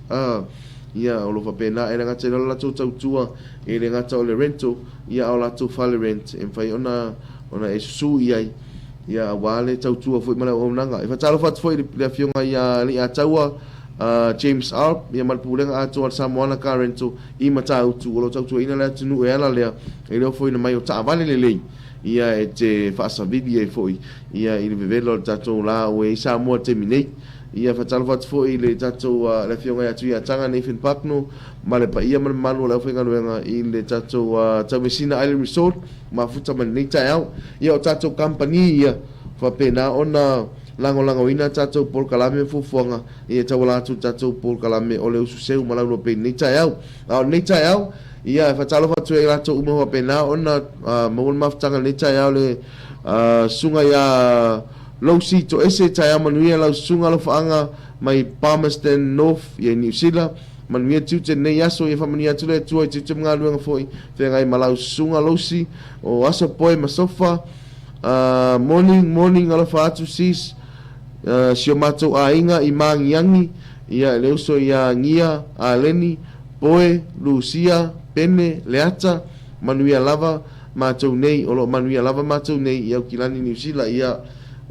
Ia o lo o faapena e le gata i le latou tautua e le gata o le rental ia a o latou fale rent e mafai ona ona e susu i ai ia aua le tautua foi ma le auaunaga. E faatalofa atu foi i le Afioga ia Leiataua James Arp ia ma le Pulega atoa a le Samoana Car Rental i Matautu o lo o tautuaina le atunuu e ala lea i le ofoina mai o taavale lelei ia e te faasavili ai foi ia i le vevela o le tatou la ua i ai Samoa i le taimi nei. Ia faatalofa atu foi i le tatou le Afioga ia Tuiataga Nathan Bucknell ma le paia ma le mamalu o le aufaigaluega i le tatou Taumeasina Island Resort mafuta mai lenei taeao. Ia o tatou kamupani ia faapena ona lagolagoina tatou polokalame ma fuafuaga ia e tauala atu i le tatou polokalame o le Usu Seu ma Lauloa Pei i lenei taeao. A o lenei taeao, ia e faatalofa atu ai i latou uma faapena ona maua le mafutaga i lenei taeao le susuga ia Lousi Toese, taeao manuia lau susuga alofaaga mai Palmerston North ia i Niu Sila. Manuia tiute lenei aso, ia faamanuia atu le Atua i tiute ma galuega foi, feagai ma lau susuga Lousi, o Aso Poe ma Sofa, Morning, morning alofa atu sis, si o matou aiga i Maagiagi, ia le uso ia Gia, Aleni, Poe, Lusia, Pene, Leata, manuia lava matou nei, o lo o manuia lava matou nei i Aukilani, Niu Sila, ia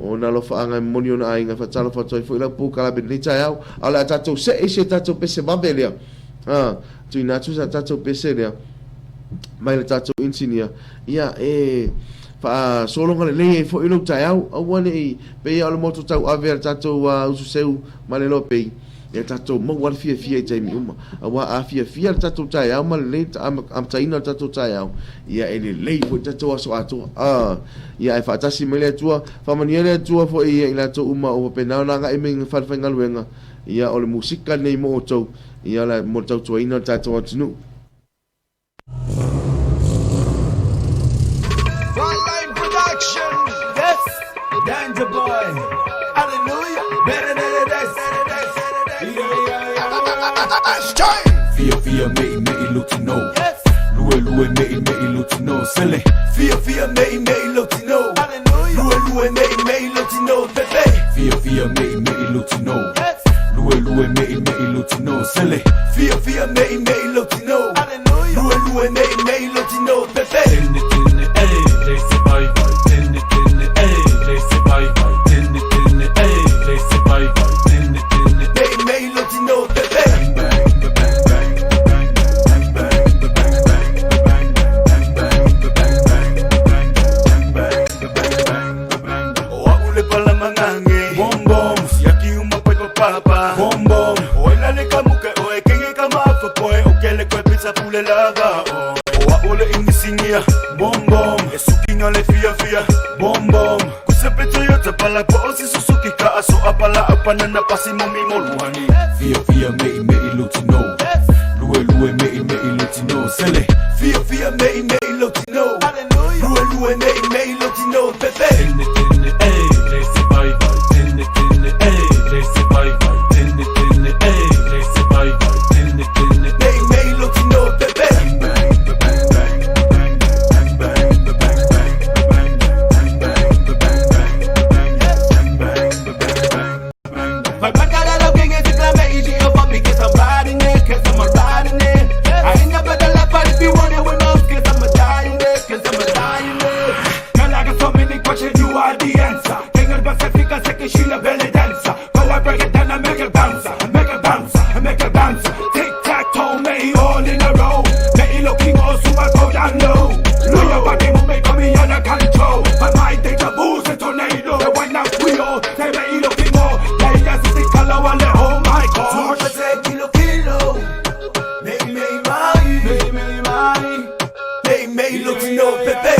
ona alofaaga e momoli ona aiga, e faatalofa atu ai foi lau polokalame i lenei taeao, a o le a tatou see i se tatou pese vave lea, a, tuuina atu sa tatou pese lea mai le tatou inisinia, ia e faasologa lelei ai foi lou taeao, aua ne i pei lava o le motu tauave a le tatou usu seu ma le lopei, ia tatou maua le fiafia i taimi uma. Aua a fiafia le tatou taeao ma lelei le amataina o le tatou taeao, ia e lelei foi le tatou aso atoa. A, ia ae faatasi mai le Atua, faamanuia le Atua foi ia i latou uma o faapena ona agai mai i falefaigaluega, ia o le musika lenei mo outou, ia mo le tautuaina o le tatou atunuu. Frontline Production. Yes. Danger Boy. Hallelujah. Better than this. Yeah, yeah, yeah. Fia fia mei mei lutino. Lue lue mei mei lutino. Sele. Fia fia mei mei lutino. Lue lue mei mei lutino. Pepe. Fia fia mei mei lutino. Lue lue mei mei lutino. Sele. Fia fia mei mei lutino. Lue lue mei mei lutino. Pepe. Tene tene eh le se vai vai. Tene tene eh le se vai vai. Tene tene eh le se vai vai. Tene tene mei mei lutino. Pepe. Bang bang bang bang bang bang bang bang bang bang bang bang bang bang bang. O au le pala mangange Bom bom Siaki uma pai pa papa Bom bom O ela le kamuke o e kenge kamafa poe O kele koe pizza pule lava o O a ole ingisingia Bom bom E sukinga le fia fia Bom bom Kusepe Toyota pala po o si Suzuki ka aso apala apanana pasi mo mi moluhani Fia fia mei mei lutino Lue lue mei Sele. Fia fia mei mei lo tino. Lue lue mei mei lo tino pepe. Tene tene eh le se vai vai. Tene tene eh le se vai vai. Tene tene eh le se vai vai. Tene tene mei mei lo tino pepe. Bang bang bang bang bang bang bang bang bang bang bang bang bang bang Girl, I got so many questions, you are the answer. Sheila belly dancer. Call I break it down, I make it bounce, make it bounce, make it bounce. Tic tac toe, me all in a row. Me looking all super go down low. Low your body move, me coming under control. My mind deja vu's a tornado. The one that we all say me looking all. Yeah, yes, it's the color, oh my God. Kilo kilo, me me mai, me me mai, me me looking no pepe.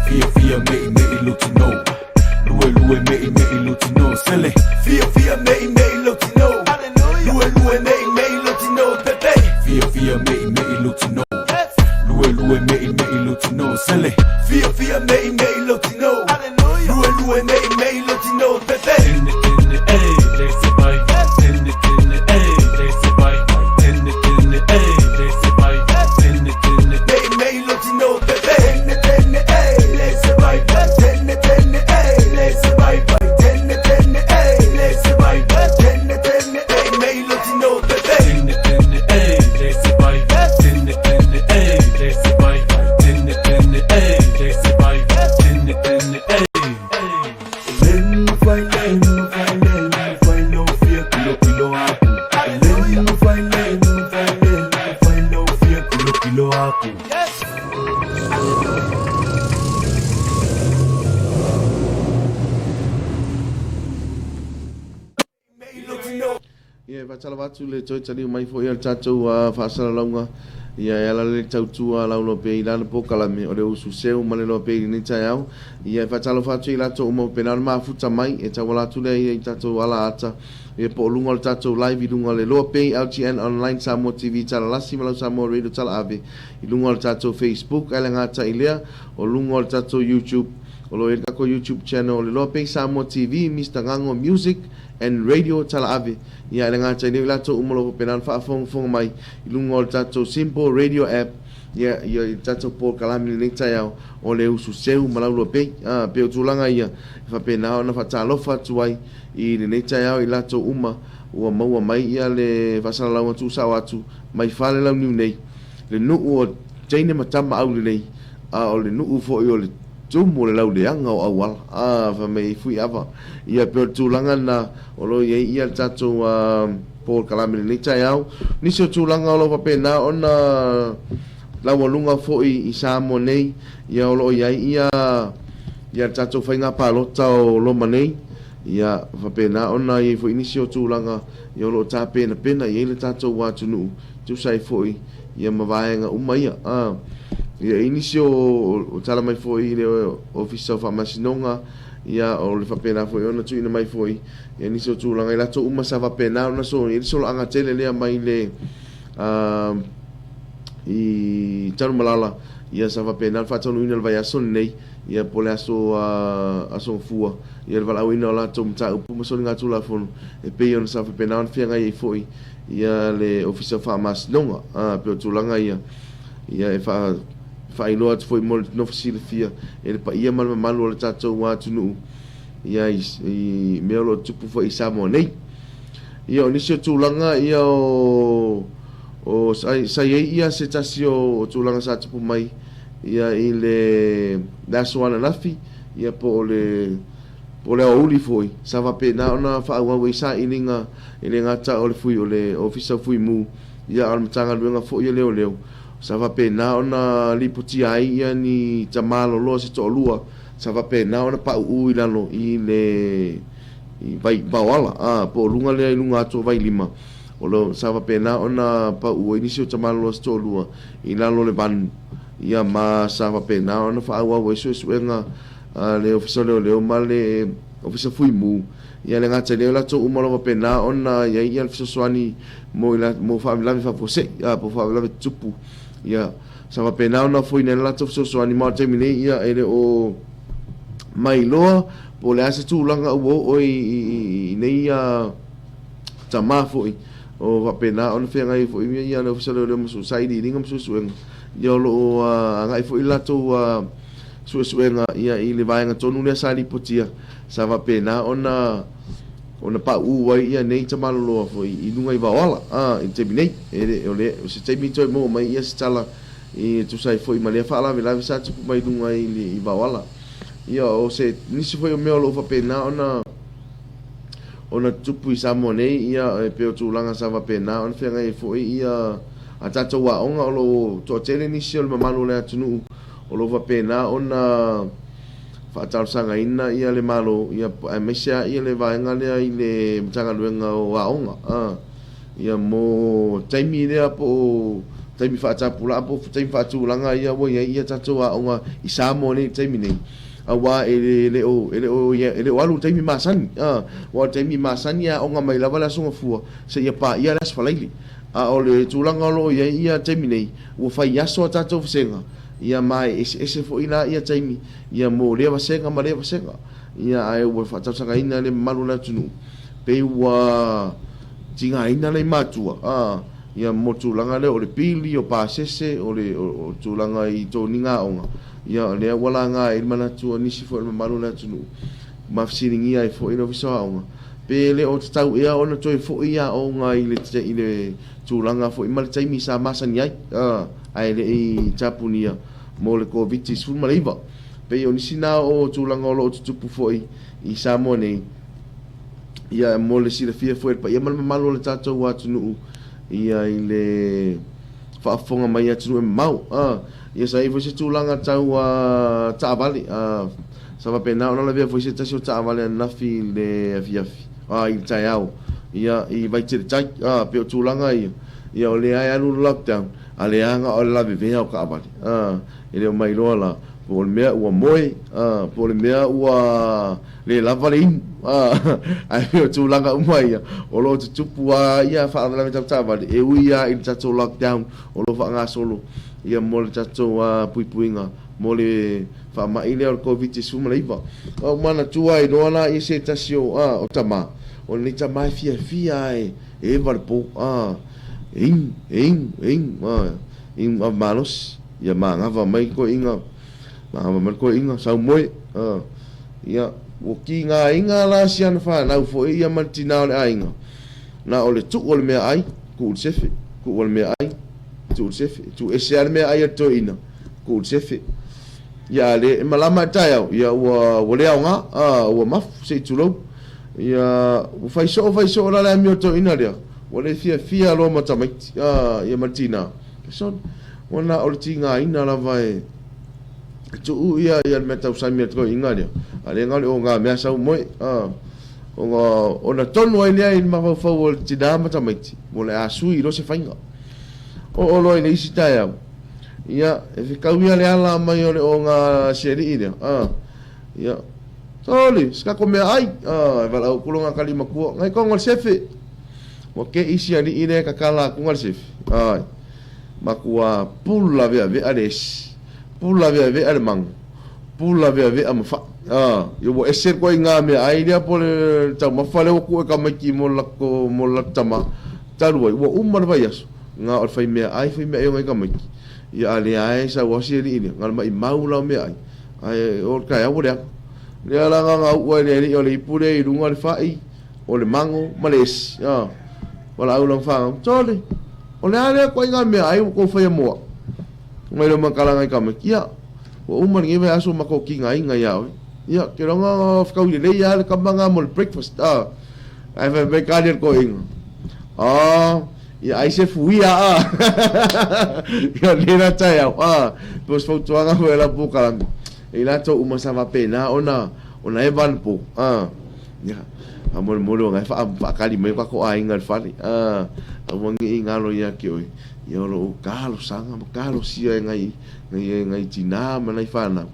Fia fia mei mei lo tino. Lue lue mei mei lo tino. Sele. Fia fia mei mei lo tino. Lue lue mei mei lo tino pepe. Fia fia mei mei lo tino. Lue lue mei mei lo tino. Sele. Fia fia mei mei lo tino. Lue lue mei mei lo tino pepe. Tene tene eh le se vai vai. Tene tene eh le se vai vai. Tene tene eh le se vai vai. Tene tene mei mei lo tino pepe. Tene tene eh le se vai vai. Tene tene eh le se vai vai. Tene tene eh le se vai vai. Tene tene mei mei lo tino pepe. Tene tene eh le se vai vai. Tene tene eh le se vai vai. Tene tene eh le se vai vai. Tene tene eh. Ia, e faatalofa atu le toe taliu mai foi o le tatou faasalalauga, ia e ala le tautua a Lauloa Pea i lana polokalame o le usu seu ma le loa pea i lenei taeao. Ia, e faatalofa atu i latou uma ua pena ona mafuta mai, e tauala atu lea ia i tatou ala ata, ia po o luga o le tatou live i luga o le Loa Pea LGN Online Samoa TV Talalasi ma lau Samoa Radio Talaave i luga o le tatou Facebook ae le gata i lea o luga o le tatou YouTube. O lo o i ai le tatou YouTube channel o le Loa Pea Samoa TV, Mister Gago Music and Radio Talaave. Ia, e le gata i lea o i latou uma o lo o faapena ona faafogafoga mai i luga o le tatou Simple Radio App, ia, ia i le tatou polokalame i lenei taeao o le usu seu ma laulua pei. Ā, pei o tulaga ia e faapena ona faatalofa atu ai i lenei taeao i latou uma ua maua mai ia le faasalalauga tuusao atu mai Falelauniu nei, le nuu o teine ma tama aulelei, a o le nuu foi o le tumu o le lauleaga o auala, a, fai mai ai Fuiava. Ia, pei o le tulaga lena o lo o i ai ia le tatou polokalame i lenei taeao. Nisi o tulaga o lo o faapena ona laualuga foi i Samoa nei, ia o lo o i ai ia ia le tatou faiga palota o Roma nei, ia faapena ona i ai foi nisi o tulaga ia o lo o tapenapena i ai le tatou atunuu, tusa ai foi ia ma vaega uma ia. A, ia i nisi o tala mai foi i le Ofisa o Faamasinoga, ia o le faapena foi ona tuuina mai foi ia nisi o tulaga i latou uma sa faapena ona solia ai le solaaga tele lea mai le a, i Tanumalala, ia sa faapena ona faataunuuina le vaiaso lenei, ia po o le aso a, aso Gafua, ia le valaauina o latou mataupu ma soligatulafono e pei ona sa faapena ona feagai ai foi ia le Ofisa o Faamasinoga. A, pei o tulaga ia, ia e faa, faailoa atu foi mo le nofo silafia e le paia ma le mamalu o le tatou atunuu, ia i, i mea o lo o tupu foi i Samoa nei. Ia o nisi o tulaga ia o, o sa, sa i ai ia se tasi o, o tulaga sa tupu mai ia i le, le aso ananafi, ia po o le, Po o le aoauli foi, sa faapena ona faaauau ai sailiga e le gata o le fui o le Ofisa o Fuimu, ia a o le Matagaluega foi o Leoleo. Sa faapena ona lipotia ai ia ni tama loloa se toalua sa faapena ona pauu i lalo i le i vai vaoala, a, po o luga lea i luga atu o Vailima. O lo sa faapena ona pauu ai nisi o tamaloloa se toalua i lalo o le vanu, ia ma sa faapena ona faaauau ai suesuega a le Ofisa o Leoleo ma le Ofisa Fuimu. Ia le gata i lea o latou uma o lo o faapena ona i ai ia le fesoasoani mo i mo faalavelave faafuasei, a po o faalavelave tutupu. Ia sa faapena ona ofoina ai le latou fesoasoani ma o le taimi nei ia e le o mailoa po o le a se tulaga ua oo ai i nei tama foi o faapena ona feagai ai foi ia le Ofisa o Leoleo ma sailiiliga ma suesuega, ia o lo o agai foi le latou suesuega ia i le vaega tonu lea sa lipotia sa faapena ona ona pauu ai ia nei tamaloloa foi i luga i Vaoala i le taimi nei. E le o le o se taimi toe maua mai ia se tala e tusa ai foi ma lea faalavelave sa tupu mai luga i Vaoala. Ia o se nisi foi o mea o lo o faapena ona ona tutupu i Samoa nei, ia e pei o tulaga sa faapena ona feagai ai foi ia a tatou aoga o lo o toatele nisi o le mamalu o le atunuu o lo o faapena ona faatalosagaina ia le Malo ia aemaise lava ia le vaega lea i le Matagaluega o Aoga a ia mo taimi lea po o taimi faatapulaa po o taimi faatulaga ia ua i ai ia tatou aoga i Samoa nei i le taimi nei. Aua e le o, e le o, e le o alu i le taimi masani, a. Aua o le taimi masani e aoga mai lava le Aso Gafua seia paia le Aso Faraile. A o le tulaga o lo o i ai ia taimi nei, ua fai aso a tatou vasega, ia ma e eseese foi la ia taimi, ia mo lea vasega ma lea vasega. Ia ae ua faatausagaina le mamalu o le atunuu, pei ua tigaina nai matua, a, ia mo le tulaga lea o le pili, o pasese, o le, o le tulaga i toniga aoga. Ia, o lea ua laga ai le manatu o nisi foi o le mamalu o le atunuu, ma fesiligia ai foi le Ofisa o Aoga, pe le o tatau ea ona toe foi aoga i le, i le tulaga foi ma le taimi sa masani ai, ae le i tapunia mo le Koviti-19. Pei o nisi na o tulaga o lo o tutupu foi i Samoa nei, ia, mo le silafia foi e le paia ma le mamalu o le tatou atunuu, ia, i le faafofoga mai i atunuu e mamao. Ia sa i ai foi se tulaga tau taavale, sa faapena ona lavea foi se tasi o taavale ananafi i le afiafi, i le taeao, ia, i Vaitele Tai. Pei o tulaga ia, ia o lea e alu le lockdown, a o lea lava o le lavevea o taavale. E le o mailoa la, po o le mea ua moe, po o le mea ua le lava le inu, ae pei o tulaga uma ia, o lo o tutupu lava ia faalavelave tau taavale, e ui lava i le tatou lockdown o lo o faagasolo ia mo le tatou puipuiga mo le faamai lea o le Koviti-19. Ua ou manatua ai loa la ia se tasi o, o tama, o lenei tama e fiafia lava e eva le po, e inu, e inu, e inu, inu ave malosi, ia manava mai le toeaina, manava mai le toeaina, sau moe, ia, ua tigaina la si ana fanau foi ia ma le tina o le aiga, na o le tuu o le meaai, tuu i le sefe, tuu o le meaai, tuu i le sefe, tuu ese lava le meaai a le toeaina, tuu i le sefe. Ia a le, e malama i le taeao, ia ua, ua le aoga, a, ua mafu, se i tulou. Ia, ua fai soo, fai soo la le amio a le toeaina lea, ua le fiafia loa ma tamaiti, a, ia ma le tina. Sole, ua na o le tigaina lava e, e tuu ia, ia le mea tausami a le toeaina lea, a le na o le oga mea sau moe, a. Ona tonu ai lea i le mafaufau o le tina ma tamaiti, o le a sui loa se faiga. Oo loa i le isi taeao, ia, e fekau ia le ala mai o le oga si alii lea, a, ia, Sole, se kako meaai, a, e valaau aku loa Gatali matua, Ngai konga le sefe. Ua keʻi si alii lea e kakala aku nga le sefe, ai, matua pula veavea le esi, pula veavea le mago, Pula veavea ma faʻi. A, ia ua ese le koaiga meaai lea po o le taumafa lea ua tuu e tamaiti mo le latou, mo le latou tama, talu ai, ua uma le vaiaso, na o le fai meaai, fai meaai o nai tamaiti. Ia a lea lava e sau lava si alii lea, na o le maimau la o meaai, ae o le taeao ua leaga. Lea la na ona uu lava e le alii o le ipu lea i luga le faʻi, o le mago ma le esi. A, valaau i lana fanau, Sole, o le a lea koaiga meaai ua tou faia mo au? Mai lea o Makala nai tamaiti, ia, ua uma lenei vaiaso ma tou tigaina ia oe. Ia, ke loga fekaui lelei lava le tama na mo le breakfast, a. Ae fai mai kali a le toeaina, a, ia ai se fuia, a. Ia, o lena taeao, a, pe o se fautuaga foi a lau polokalame, e i latou uma sa faapena ona, ona eva anapo, a. Ia, faamolemole o na e faakali mai o tatou aiga i le fale, a, aua ne i galo ia te oe, ia o lo o talosaga ma talosia e nai, nai, nai tinā ma nai fanau,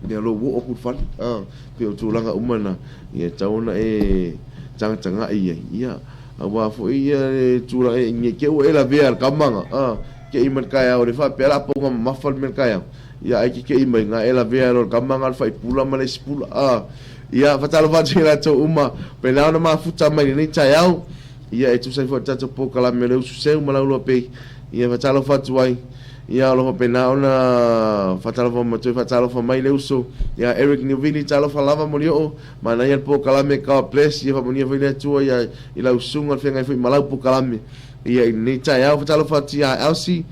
ia lou oo atu i le fale, a, pei o tulaga uma na, ia e tatau ona e tagatagai i ai, ia, aua foi ia le tulaga ne i te i ua e lavea i le tama na, a, te i mai le taeao e le faapea o le a pona mamafa le mea i le taeao, ia ae te te i mai na e lavea loa i le tama na le faipula ma le isi pula, a. Ia, faatalofa atu i latou uma, pena ona mafuta mai lenei taeao, ia e tusa ai foi le tatou polokalame o le Usu Seu ma Lauloa Pei, ia faatalofa atu ai, ia o lo o faapena ona faatalofa ma toe faatalofa mai le uso ia Eric Niuvini, talofa lava Molioo, manaia le polokalame, God bless, ia faamanuia foi le Atua ia i lau susuga le feagai foi ma lau polokalame, ia i lenei taeao. Faatalofa atu ia Elsie,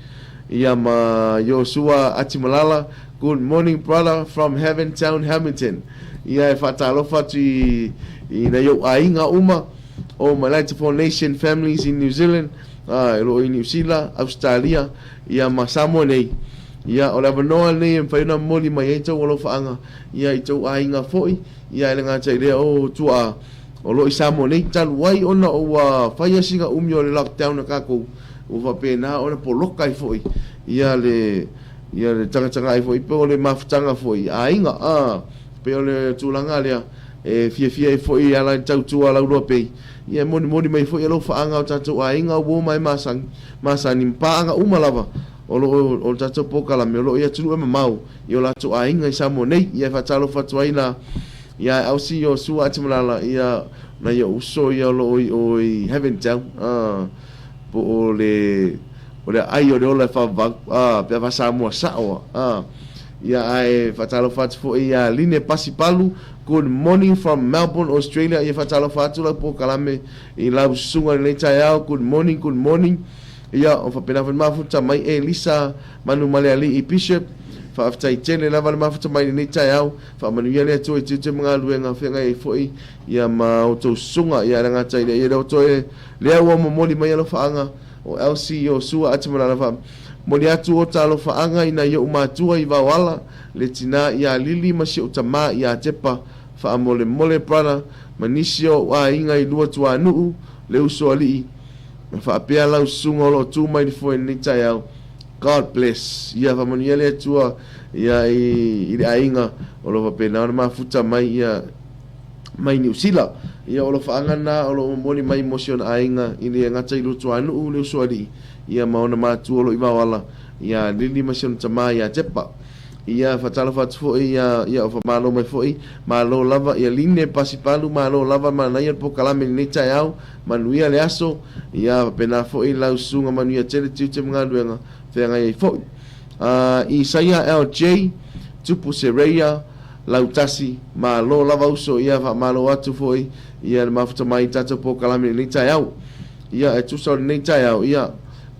ia ma Iosua Atimalala, Good morning brother from Heaven Town Hamilton. Ia e faatalofa atu i, i nai ou aiga uma, all my Light of All Nation families in New Zealand, uh, e loo i New Zealand, Australia, ia ma Samoa nei. Ia, o le avanoa lenei e mafai ona momoli mai ai tou alofaaga, ia i tou aiga foi, ia e le gata i lea o tuaa o lo o i Samoa nei, talu ai ona ua fai sina umi o le lockdown a tatou, ua faapena ona poloka ai foi ia le Ia le tagatagai foi po o le mafutaga foi i aiga, a, pei o le tulaga lea e fiafia ai foi e ala i le tautua a Lauloa Pei, ia e molimoli mai foi alofaaga o tatou aiga, uo ma e masani, masani ma paaga uma lava o lo o, o le tatou polokalame o lo o i atunuu e mamao i o latou aiga i Samoa nei. Ia e faatalofa atu ai la ia Elsie Iosua Atimalala, ia nai ou uso ia o lo o i o i Heaven Town, a, po o le O le aai o le ola e faavavau, a, pe a faa-Samoa sao a, a. Ia, ae faatalofa atu foi ia Line Pasi Palu, good morning from Melbourne, Australia. Ia faatalofa atu lau polokalame i lau susuga i lenei taeao, good morning, good morning. Ia, o faapena foi le mafuta mai Elisa Manumalealii Bishop, faafetai tele lava le mafuta mai i lenei taeao. Faamanuia le Atua i tiute ma galuega feagai ai foi ia ma outou susuga. Ia, e le gata i lea, ia lea ua toe, lea ua momoli mai alofaaga O Elsie Iosua Atimalala Fa moli atu o talofaaga i nai ou matua i Vaoala, le tina ia Lili ma si ou tama ia Tepa, faamolemole brother ma nisi o ou aiga i Luatuanuu, le uso alii, ma faapea lau susuga o lo o tu mai le foe i lenei taeao. God bless. Ia faamanuia le Atua ia i, i le aiga o lo o faapena ona mafuta mai ia mai Niu Sila. Ia o alofaaga na o lo o momoli mai mo si ona aiga i le gata i Lutuanuu, le usoalii, ia ma ona matua o lo o i Vaoala, ia Lili ma si ona tama ia Tepa. Ia faatalofa atu foi ia, ia o faamalo mai foi, malo lava ia Line Pasipalu, malo lava manaia le polokalame i lenei taeao, manuia le aso, ia faapena foi lau susuga manuia tele tiute ma galuega feagai ai foi. Isaia LJ, Tupu Sereia, Lautasi, Malo lava uso, ia faamalo atu foi ia le mafuta mai i tatou polokalame i lenei taeao. Ia e tusa o lenei taeao, ia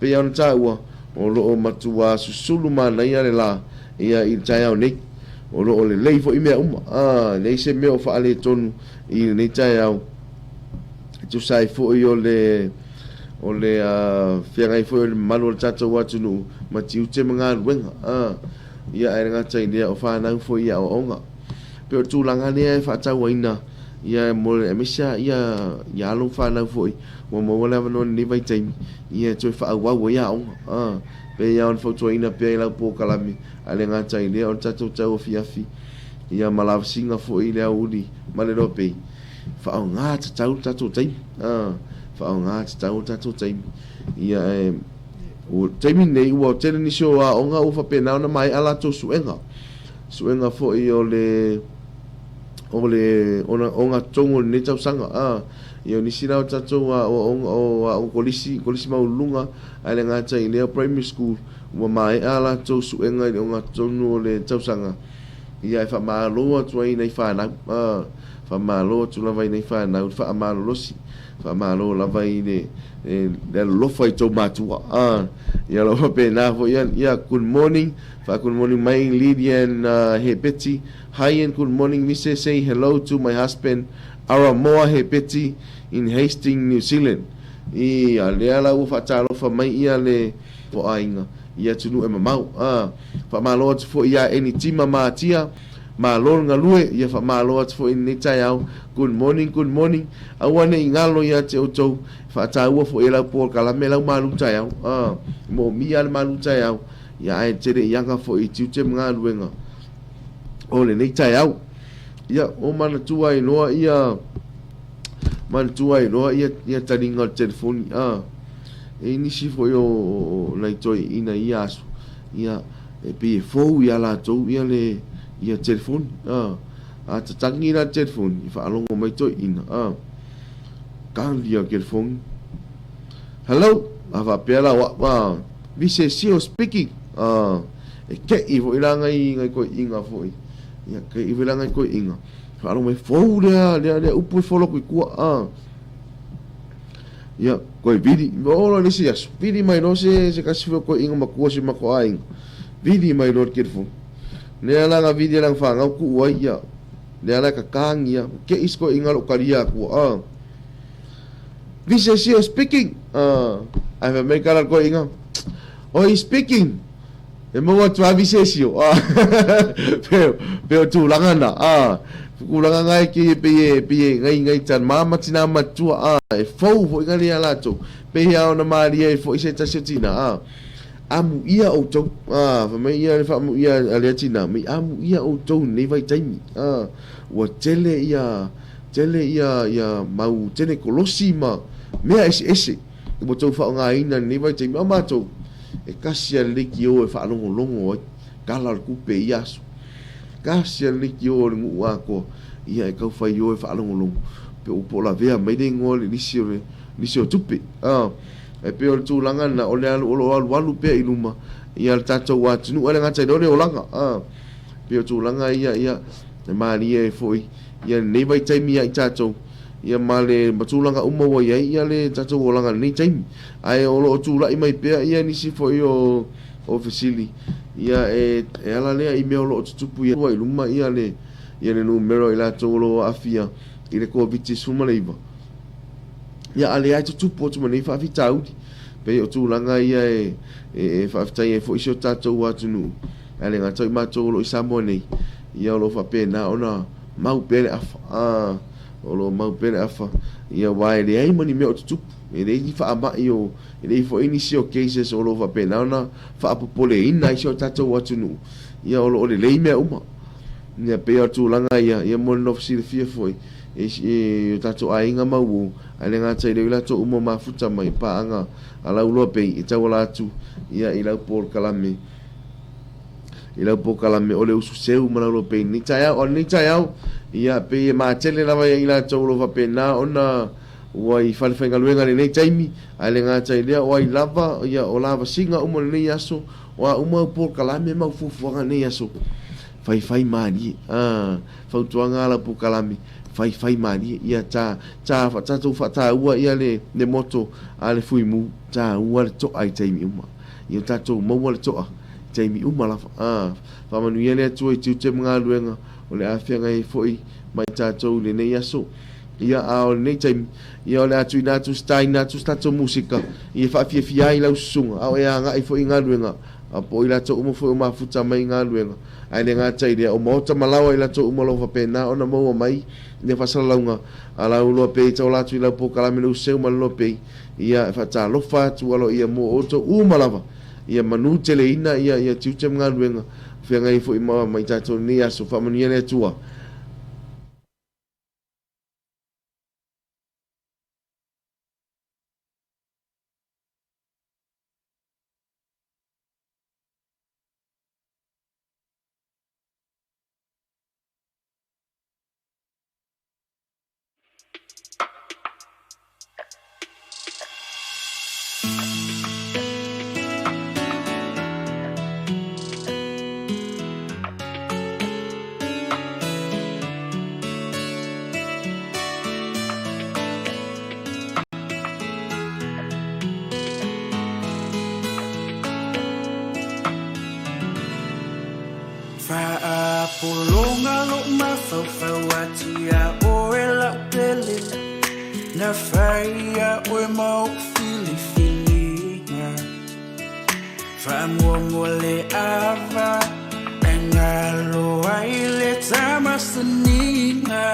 pei ona taua, o lo o matua susulu manaia le la ia i le taeao nei. O lo o lelei foi mea uma, a, e leai se mea o faaletonu i lenei taeao. E tusa ai foi o le o le feagai foi o le mamalu o le tatou atunuu ma tiute ma galuega, a. Ia, ae le gata i lea, o fanau foi i aoaoga. E pei o le tulaga lea e faatauaina, ia, mo le, aemaise lava ia, ia alo ma fanau foi ua maua le avanoa i lenei vaitaimi, ia, e toe faaauau ai aoga. A, pei lava ona fautuaina pea i lau polokalame, ae le gata i lea, o le tatou tauafiafi, ia, ma lavasiga foi i le aoauli ma le loa pei, faaaoga tatau le tatou taimi. A, faaaoga tatau le tatou taimi. Ia, e. O le taimi lenei, ua tele nisi o aoga ua faapena ona maea a latou suega. Suega foi o le o le ogatotonu o lenei tausaga. A, ia o nisi la o tatou aoga o aoga kolisi, kolisi maualuluga, ae le gata i lea o primary school, ua maea a latou suega i le ogatotonu o le tausaga. Ia e faamalo atu ai i nai fanau, a, faamalo atu lava i nai fanau i le faamalolosi. Faamalo lava i le le alolofa i tou matua. Ah, ia lo faapena foi ia, ia good morning, fa good morning mai Lydia and Hepeti. Hi and good morning Mrs. Say hello to my husband Aramoa Hepeti in Hastings, New Zealand. Ia lea la ua faatalofa mai ia le aiga i atunuu e mamao. Ah, faamalo atu foi ia Enitima Matia. Malo le galue, ia faamalo atu foi i lenei taeao. Good morning, good morning. Aua ne i galo ia te outou, e faataua foi e lau polokalame lau malu taeao. Ah, e moomia le malu taeao, ia ae tele i aga foi i tiute ma galuega o lenei taeao. Ia, o manatua ai loa ia, manatua ai loa ia, ia taliga o le telefoni. Ah, e i nisi foi o, o, o nai toeaiina i ia aso, ia, e pei e fou ia latou ia le, ia telefoni. Ah, a tatagi la le telefoni, e faalogo mai toeaiina. Ah, kali ia telefoni. Hello, a faapea la o au, ah, this is Sio speaking. Ah, e ke'i foi la ngai, ngai toeaiina foi. Ia, ke'i foi la ngai toeaiina. Faalogo mai, fou lea, lea, lea upu e folo atu i tua. Ah. Ia, koe vili, oo loa i le isi aso, vili mai loa se, se tasi foi o toeaiina matua o si o matou aiga, vili mai loa le telefoni. Lea la na vili ai lana fanau tuu ai, ia, lea la e tatagi lava, ua te'i si toeaina lou talia atua, ah. This is Sio speaking, ah, ae fai mai le tala a le toeaina, Oi speaking, E maua atu lava visesio, a, pei o tulaga na, a, tulaga na e kei e pei e, pei e ngai ngai tama ma tina matua, a, e fou foi na lea latou, pehea ona malie ai foi se tasi o tina, a, amuia outou, a, fai mai ia le faamuia a lea tina, mai amuia outou i lenei vaitaimi, a, ua tele ia, tele ia, ia mau tele kolosi ma mea eseese ua outou faaaogaina i lenei vaitaimi, a o matou, E kasi a le leitio e faalogologo ai tala o le tupe i ia aso. Kasi a le leitio o le nuu atoa, ia e tau fai o e faalogologo pe ua po o lavea mai le igoa i le lisi o le lisi o tupe. A, e pei o le tulaga lena, o le alu, o lo o alualu pea i luma ia le tatou atunuu, ae le gata i lea o le olaga. A, pei o tulaga ia, ia, e malie ai foi ia lenei vaitaimi ia i tatou, ia ma le ma tulaga uma ua i ai ia le tatou olaga i lenei taimi. Ae o lo o tulai mai pea ia nisi foi o o fesili, ia e e ala lea i mea o lo o tutupu i i luma ia le ia le numera o i latou o lo o aafia i le Koviti-19. Ia a lea e tutupu atu ma nei faafitauli. Pei o tulaga ia e e e faafetai ai foi si o tatou atunuu, ae le gata o i matou o lo o i Samoa nei, ia o lo o faapena ona mau pea le afa. A, o lo o mau pea le afa, ia aua e leai ma ni mea o tutupu, e leai ni faamai o, e leai foi nisi o cases o lo o faapena ona faapopoleina ai si o tatou atunuu, ia o lo o lelei mea uma. Ia pei o le tulaga ia, ia mo le nofo silafia foi, e i o tatou aiga mauō, ae le gata i lea o i latou uma o mafuta mai paaga a Lauloa Bay e tauala atu ia i lau polokalame. I lau polokalame o le usu seu ma lau pei lenei taeao. O lenei taeao, ia, pei e matele lava ia i latou o lo o faapena ona ua i falefaigaluega i lenei taimi, ae le gata i lea, o ai lava, ia, o lavasiga uma o lenei aso, o a uma au polokalame ma au fuafuaga i lenei aso, faifai malie. A, fautuaga a lau polokalame, faifai malie. Ia, ta, ta, tatou faataua ia le, le moto a le Fuimu, taua le to'a i taimi uma. Ia tatou maua le to'a i taimi uma lava. A, faamanuia le Atua i tiute ma galuega o le a feagai ai foi ma i tatou i lenei aso. Ia, a o lenei taimi, ia o le a tuuina atu, taina atu se tatou musika ia faafiafia ai lau susuga, a o e agai foi i galuega, a po o i latou uma foi o mafuta mai i galuega. Ae le gata i lea, o maota ma laoa i latou uma o lo o faapena ona maua mai ia faasalalauga a lau loa pei e taola atu i lau polokalame le Useu ma le Loa Pei. Ia, e faatalofa atu aloaia mo outou uma lava. Ia manuteleina ia, ia tiute ma galuega, feagai ai foi ma, ma i tatou i lenei aso. Faamanuia le Atua. Faapologa lou mafaufau atu iā oe lau pele Na fai ia oe ma ou filifiliga Faamuamua le ava E galo ai le. masaniga.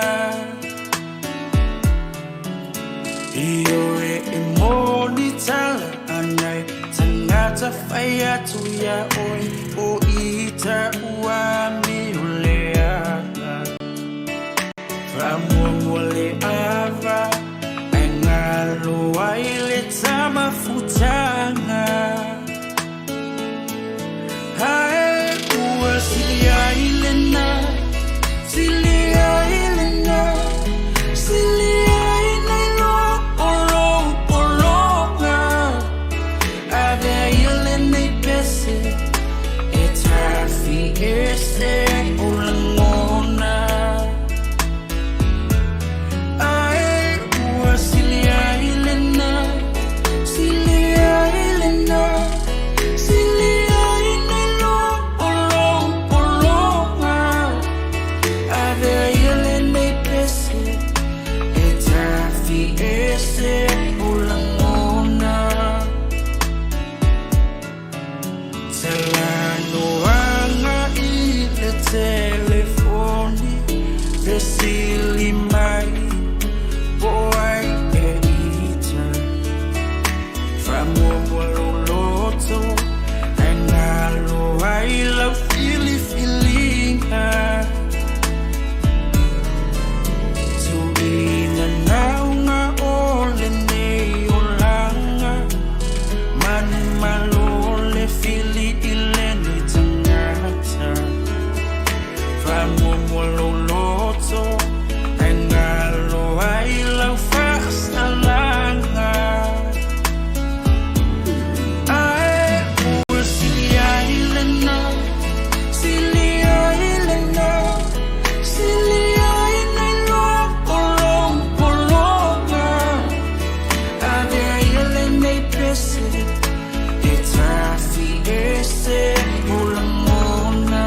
Ioe e moni tala anai tagata fai atu iā oe o ita ua amio leaga. Faamuamua le ava ae galo ai le tamafutaga. Ae ua sili ai lena, sili ai lena, sili ai nai lo o lou pologa. Avea ia lenei pese e tafi ese ai ou lagona. Ae ua sili ai lena, sili ai lena, sili ai nai lo o lou pologa. Avea ia lenei pese e tafi ese ai ou lagona. Talanoaga i le telefoni, fesili mai po o ai e ita. Faamuamua lou loto ae galo ai lau filifiliga. Tuuina nauga o lenei olaga, manumalo le fili i lenei tagata. Faamuamua lou loto ae galo ai lau faasalaga. Ae ua sili ai lena, sili ai lena, sili ai nai lo o lou pologa. Avea ia lenei pese e tafi ese ai ou lagona.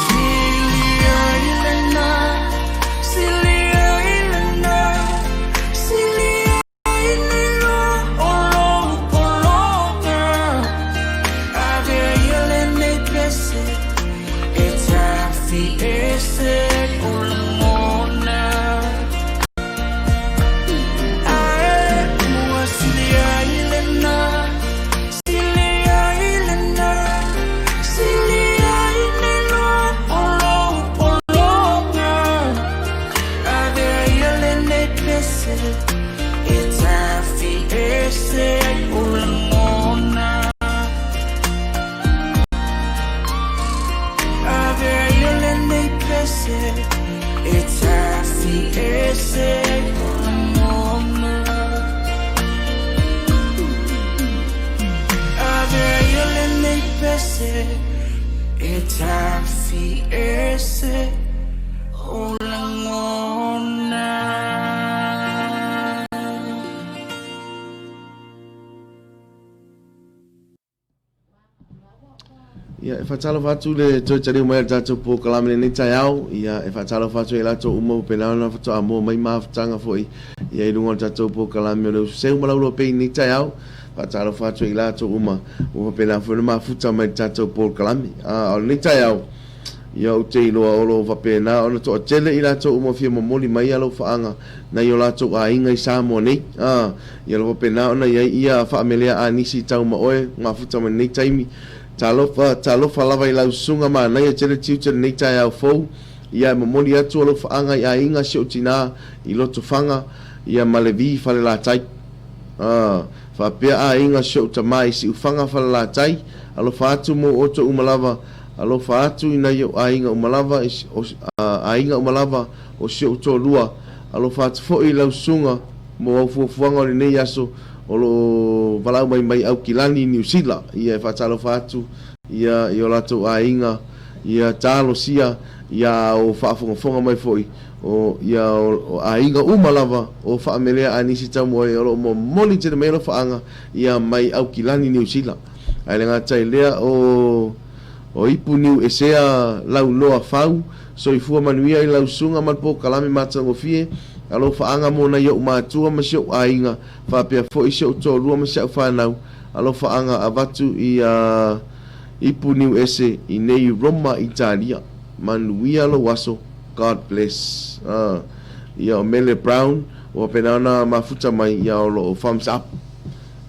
Sili ai lena, sili ai lena, sili ai nai lo o lou pologa. Avea ia lenei pese e tafi ese ai ou lagona. Ae ua sili ai lena, sili ai lena, sili ai nai lo o lou pologa. Avea ia lenei pese e tafi ese ai ou lagona. Avea ia lenei pese e tafi ese ai ou lagona. Avea ia lenei pese e tafi ese ou lagona. Ia, e faatalofa atu le toe taliu mai o le tatou polokalame i lenei taeao. Ia, e faatalofa atu ai i latou uma ua pena ona faatoa mua mai mafutaga foi ia i luga o le tatou polokalame o le Useu ma Lauloa Pea i lenei taeao. Faatalofa atu ai i latou uma ua faapena foi ona mafuta mai i le tatou polokalame. A o lenei taeao, Ia ou te iloa o lo o faapena ona toatele i latou uma fia momoli mai alofaaga nai o latou aiga i Samoa nei. A, ia lo faapena ona i ai ia faamelea a nisi tau ma oe mafuta mai lenei taimi. Talofa, talofa lava i lau susuga manaia tele tiute lenei taeao fou. Ia e momoli atu alofaaga i aiga si ou tina i Lotofaga ia ma Levi Falelatai. A, faapea aiga si ou tama i Siufaga Falelatai, alofa atu mo outou uma lava. Alofa atu i nai ou aiga uma lava i o, aiga uma lava o si ou toalua. Alofa atu foi i lau susuga mo au fuafuaga o lenei aso o lo o valaau mai mai Aukilani, Niu Sila. Ia e faatalofa atu ia i o latou aiga, ia talosia ia o faafogafoga mai foi O ia o aiga uma lava o Faamelea Anisi Tamoe o lo o momoli tele mai alofaaga ia mai Aukilani Niu Sila. Ae le gata i lea o o ipu niu esea launoa fau, soifua manuia i lau susuga ma le polokalame matagofie, alofaaga mo nai ou matua ma si ou aiga faapea foi si ou toalua ma si au fanau, alofaaga avatu i a ipu niu ese i nei Roma Italia. Manuia lou aso. God bless ah ia o Mele Brown ua faapena ona mafuta mai ia o lo o thumbs up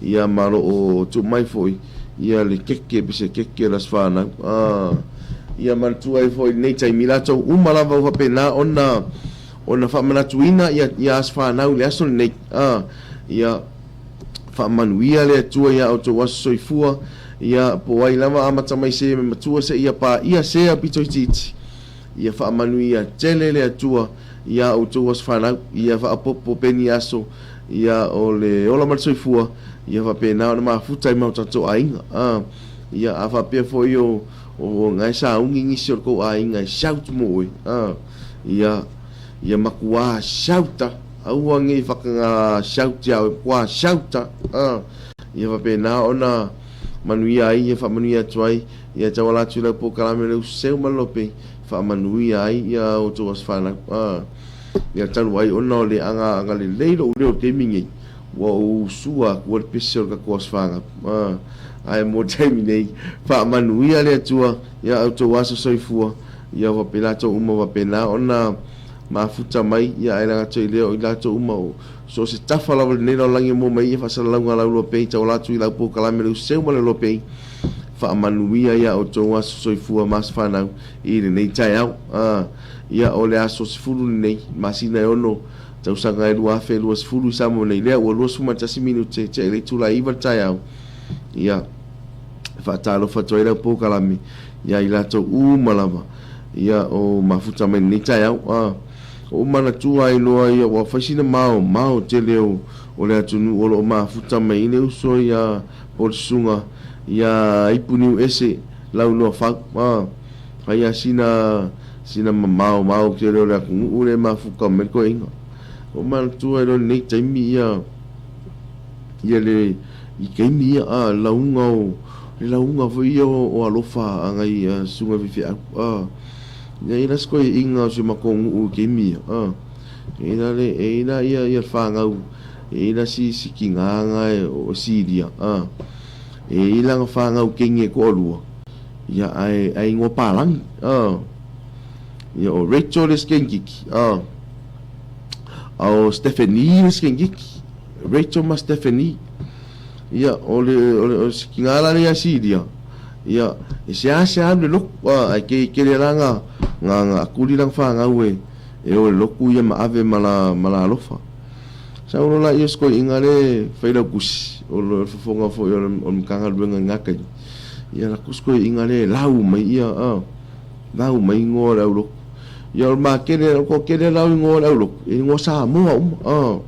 ia ma lo o tuu mai foi ia le keke pe se keke o le aso fanau ah ia manatua ai foi i lenei taimi latou uma lava ua faapena ona ona faamanatuina ia ia aso fanau i le aso lenei ah ia faamanuia le Atua ia outou aso soifua ia po o ai lava amata mai se matua seia paia sea pito itiiti Ia faamanuia tele le Atua iā outou aso fanau, ia faaopoopo pea ni aso ia o le ola ma le soifua, ia faapena ona mafuta ai ma o tatou aiga. A, ia a faapea foi o, o na e sauni nisi o le tou aiga e shout mo oe, a, ia, ia makuā shout a, aua nei whakangā shout iā oe, makuā shout a, a, ia faapena ona manuia ai, ia faamanuia atu ai Ia tauala atu i lau polokalame le useu ma le lope, faamanuia ai ia outou aso fanau. A, ia talu ai ona o le aga agalelei lou leo i le taimi nei, ua ou usua aku ai le pese o le tatou aso fanau. A, ae mo le taimi nei, faamanuia le Atua ia outou aso soifua, ia faapena latou uma faapena ona mafuta mai, ia ae laga i lea o i latou uma o so o se tafa lava o lenei lalolagi e mua mai ia faasalalauga a lau lope, tauala atu i lau polokalame le useu ma le lope. Faamanuia ia outou aso soifua ma aso fanau i lenei taeao. A, ia o le aso 10 lenei, masina e 6, tausaga e 2020 i Samoa nei, lea ua 21 minute tea i le itula e 9 le taeao. Ia, e faatalofa atu ai lau polokalame ia i latou uma lava, ia o mafuta mai lenei taeao. A, o ou manatua ai loa ia ua fai sina maomao tele o, o le atunuu o lo o mafuta mai i le uso ia Po o le susuga ia Ipu Niu Ese Launoa Fau a fai a sina sina mamao mao tele o le atunuu le mafuta mai le toeaina. Ua manatua ai loa i lenei taimi ia ia le i taimi ia a le lauga o le lauga foi ia o alofa a nai susuga i faifeau a ia i ai la si toeaina o si o matou nuu i taimi ia a e i ai la le e i ai la ia ia le fanau E i ai la si si tiga na e o Siria, a e i ai lana fanau teine e toalua, ia ae ae igoa palagi, a ia o Rachel le isi kenikiki, a a o Stephanie le isi kenikiki, Rachel ma Stephanie. Ia o le o le o si tiga la lea ia Siria, ia e seasea alu i le lotu, a ae ke kele la na na na akuli lana fanau e e o i le lotu ia ma ave ma la ma la alofa. Sau loa laia o si toeaina le Failautusi, o le fofoga foi o le Matagaluega i na taimi, ia alu atu si toeaina le lau mai ia, a, lau mai igoa o le aulotu. Ia o le matele, o le toatele la o igoa o le aulotu, e igoa Samoa uma, a.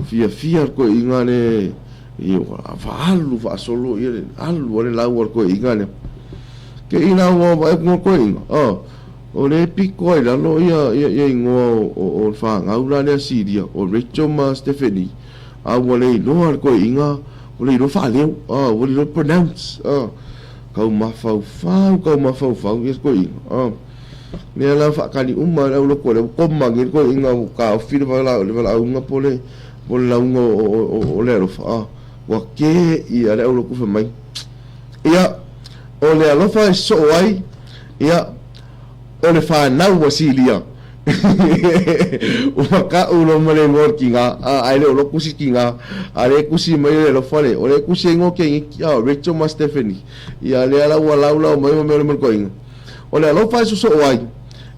Fiafia le toeaina le, ia ua faaalu faasolo ia le alu lava le lau a le toeaina lea. Te i la ua vaai atu le toeaina, a. O lea e pito ai i lalo ia igoa o le fanau la lea Siria, o Rachel ma Stephanie, a ua le iloa e le toeaina, ua le iloa faaleo, a ua le iloa pronounce, a. Tau mafaufau, tau mafaufau ia le toeaina, a. Lea la faatali uma le aulotu o lea ua koma nei le toeaina ua taofi le valaauga po o le lauga o le alofa, a. Ua te i le aulotu fai mai, Ia, o le alofa e sosoo ai, ia, o le fanau a Silia. Ua ka'u loa ma le igoa o le tiga, a, ae le o loku si tiga, a lea e tusi mai o le alofa le, o lea e tusi ai igoa o Keniki, a, o Rachel ma Stephanie. Ia, lea la ua laulau mai ma mea o le malikoiga. O le alofa e sosoo ai,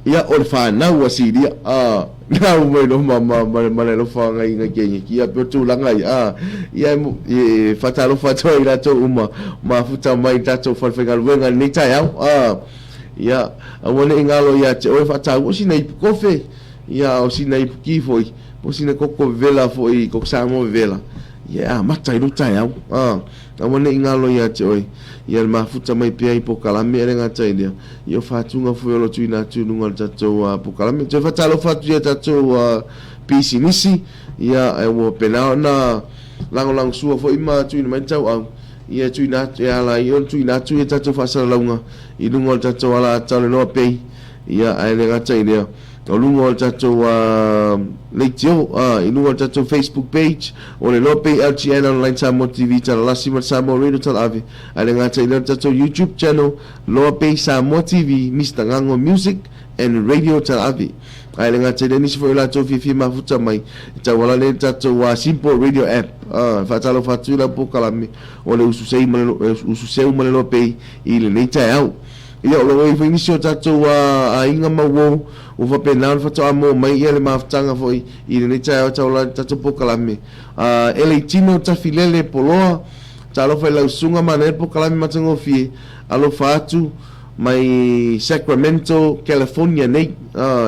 ia, o le fanau a Silia, a, lau mai loa ma, ma, ma, ma le alofa nai, nai Keniki, ia, pei o tulaga ia, a, ia, e, e faatalofa atu ai i latou uma, mafuta mai i le tatou falefaigaluega i lenei taeao, a, ia, aua ne i galo ia te oe faataua sina ipu kofe, ia, a o sina ipu ki foi, po o sina koko vevela foi, koko Samoa vevela. Ia e amata i lou taeao. A, aua ne i galo ia te oe, ia le mafuta mai pea i pokalame e le gata i lea, ia o fatuga foi o lo o tuuina atu i luga o le tatou pokalame. Toe faatalofa atu i a tatou pisinisi, ia e ua faapena ona lagolagosua foi ma tuuina mai le tauau, ia e tuuina atu, e ala ai ona tuuina atu ia tatou faasalalauga i luga o le tatou alaata o le Loa Pay, ia ae le gata i lea, o luga o le tatou leitio, i luga o le tatou Facebook page, o le Loa Pay LGN Online Samoa TV Talalasi ma le Samoa Radio Talaave, ae le gata i lea o le tatou YouTube channel, Loa Pay Samoa TV, Mister Gago Music and Radio Talaave. Ae le gata i lea, nisi foi o latou fiafia mafuta mai, e tauala lea i le tatou Simple Radio App. E faatalofa atu i lau polokalame o le Ususeu ma le, Ususeu ma le Loa Pay i lenei taeao. Ia, o lo o i ai foi nisi o tatou aiga ma uo ua faapena ona faatoa maua mai ia le mafutaga foi i lenei taeao e tauala ai le tatou polokalame. Eleitino Tafilele Poloa, talofa i lau susuga, manaia le polokalame matagofie, alofa atu mai Sacramento, California nei.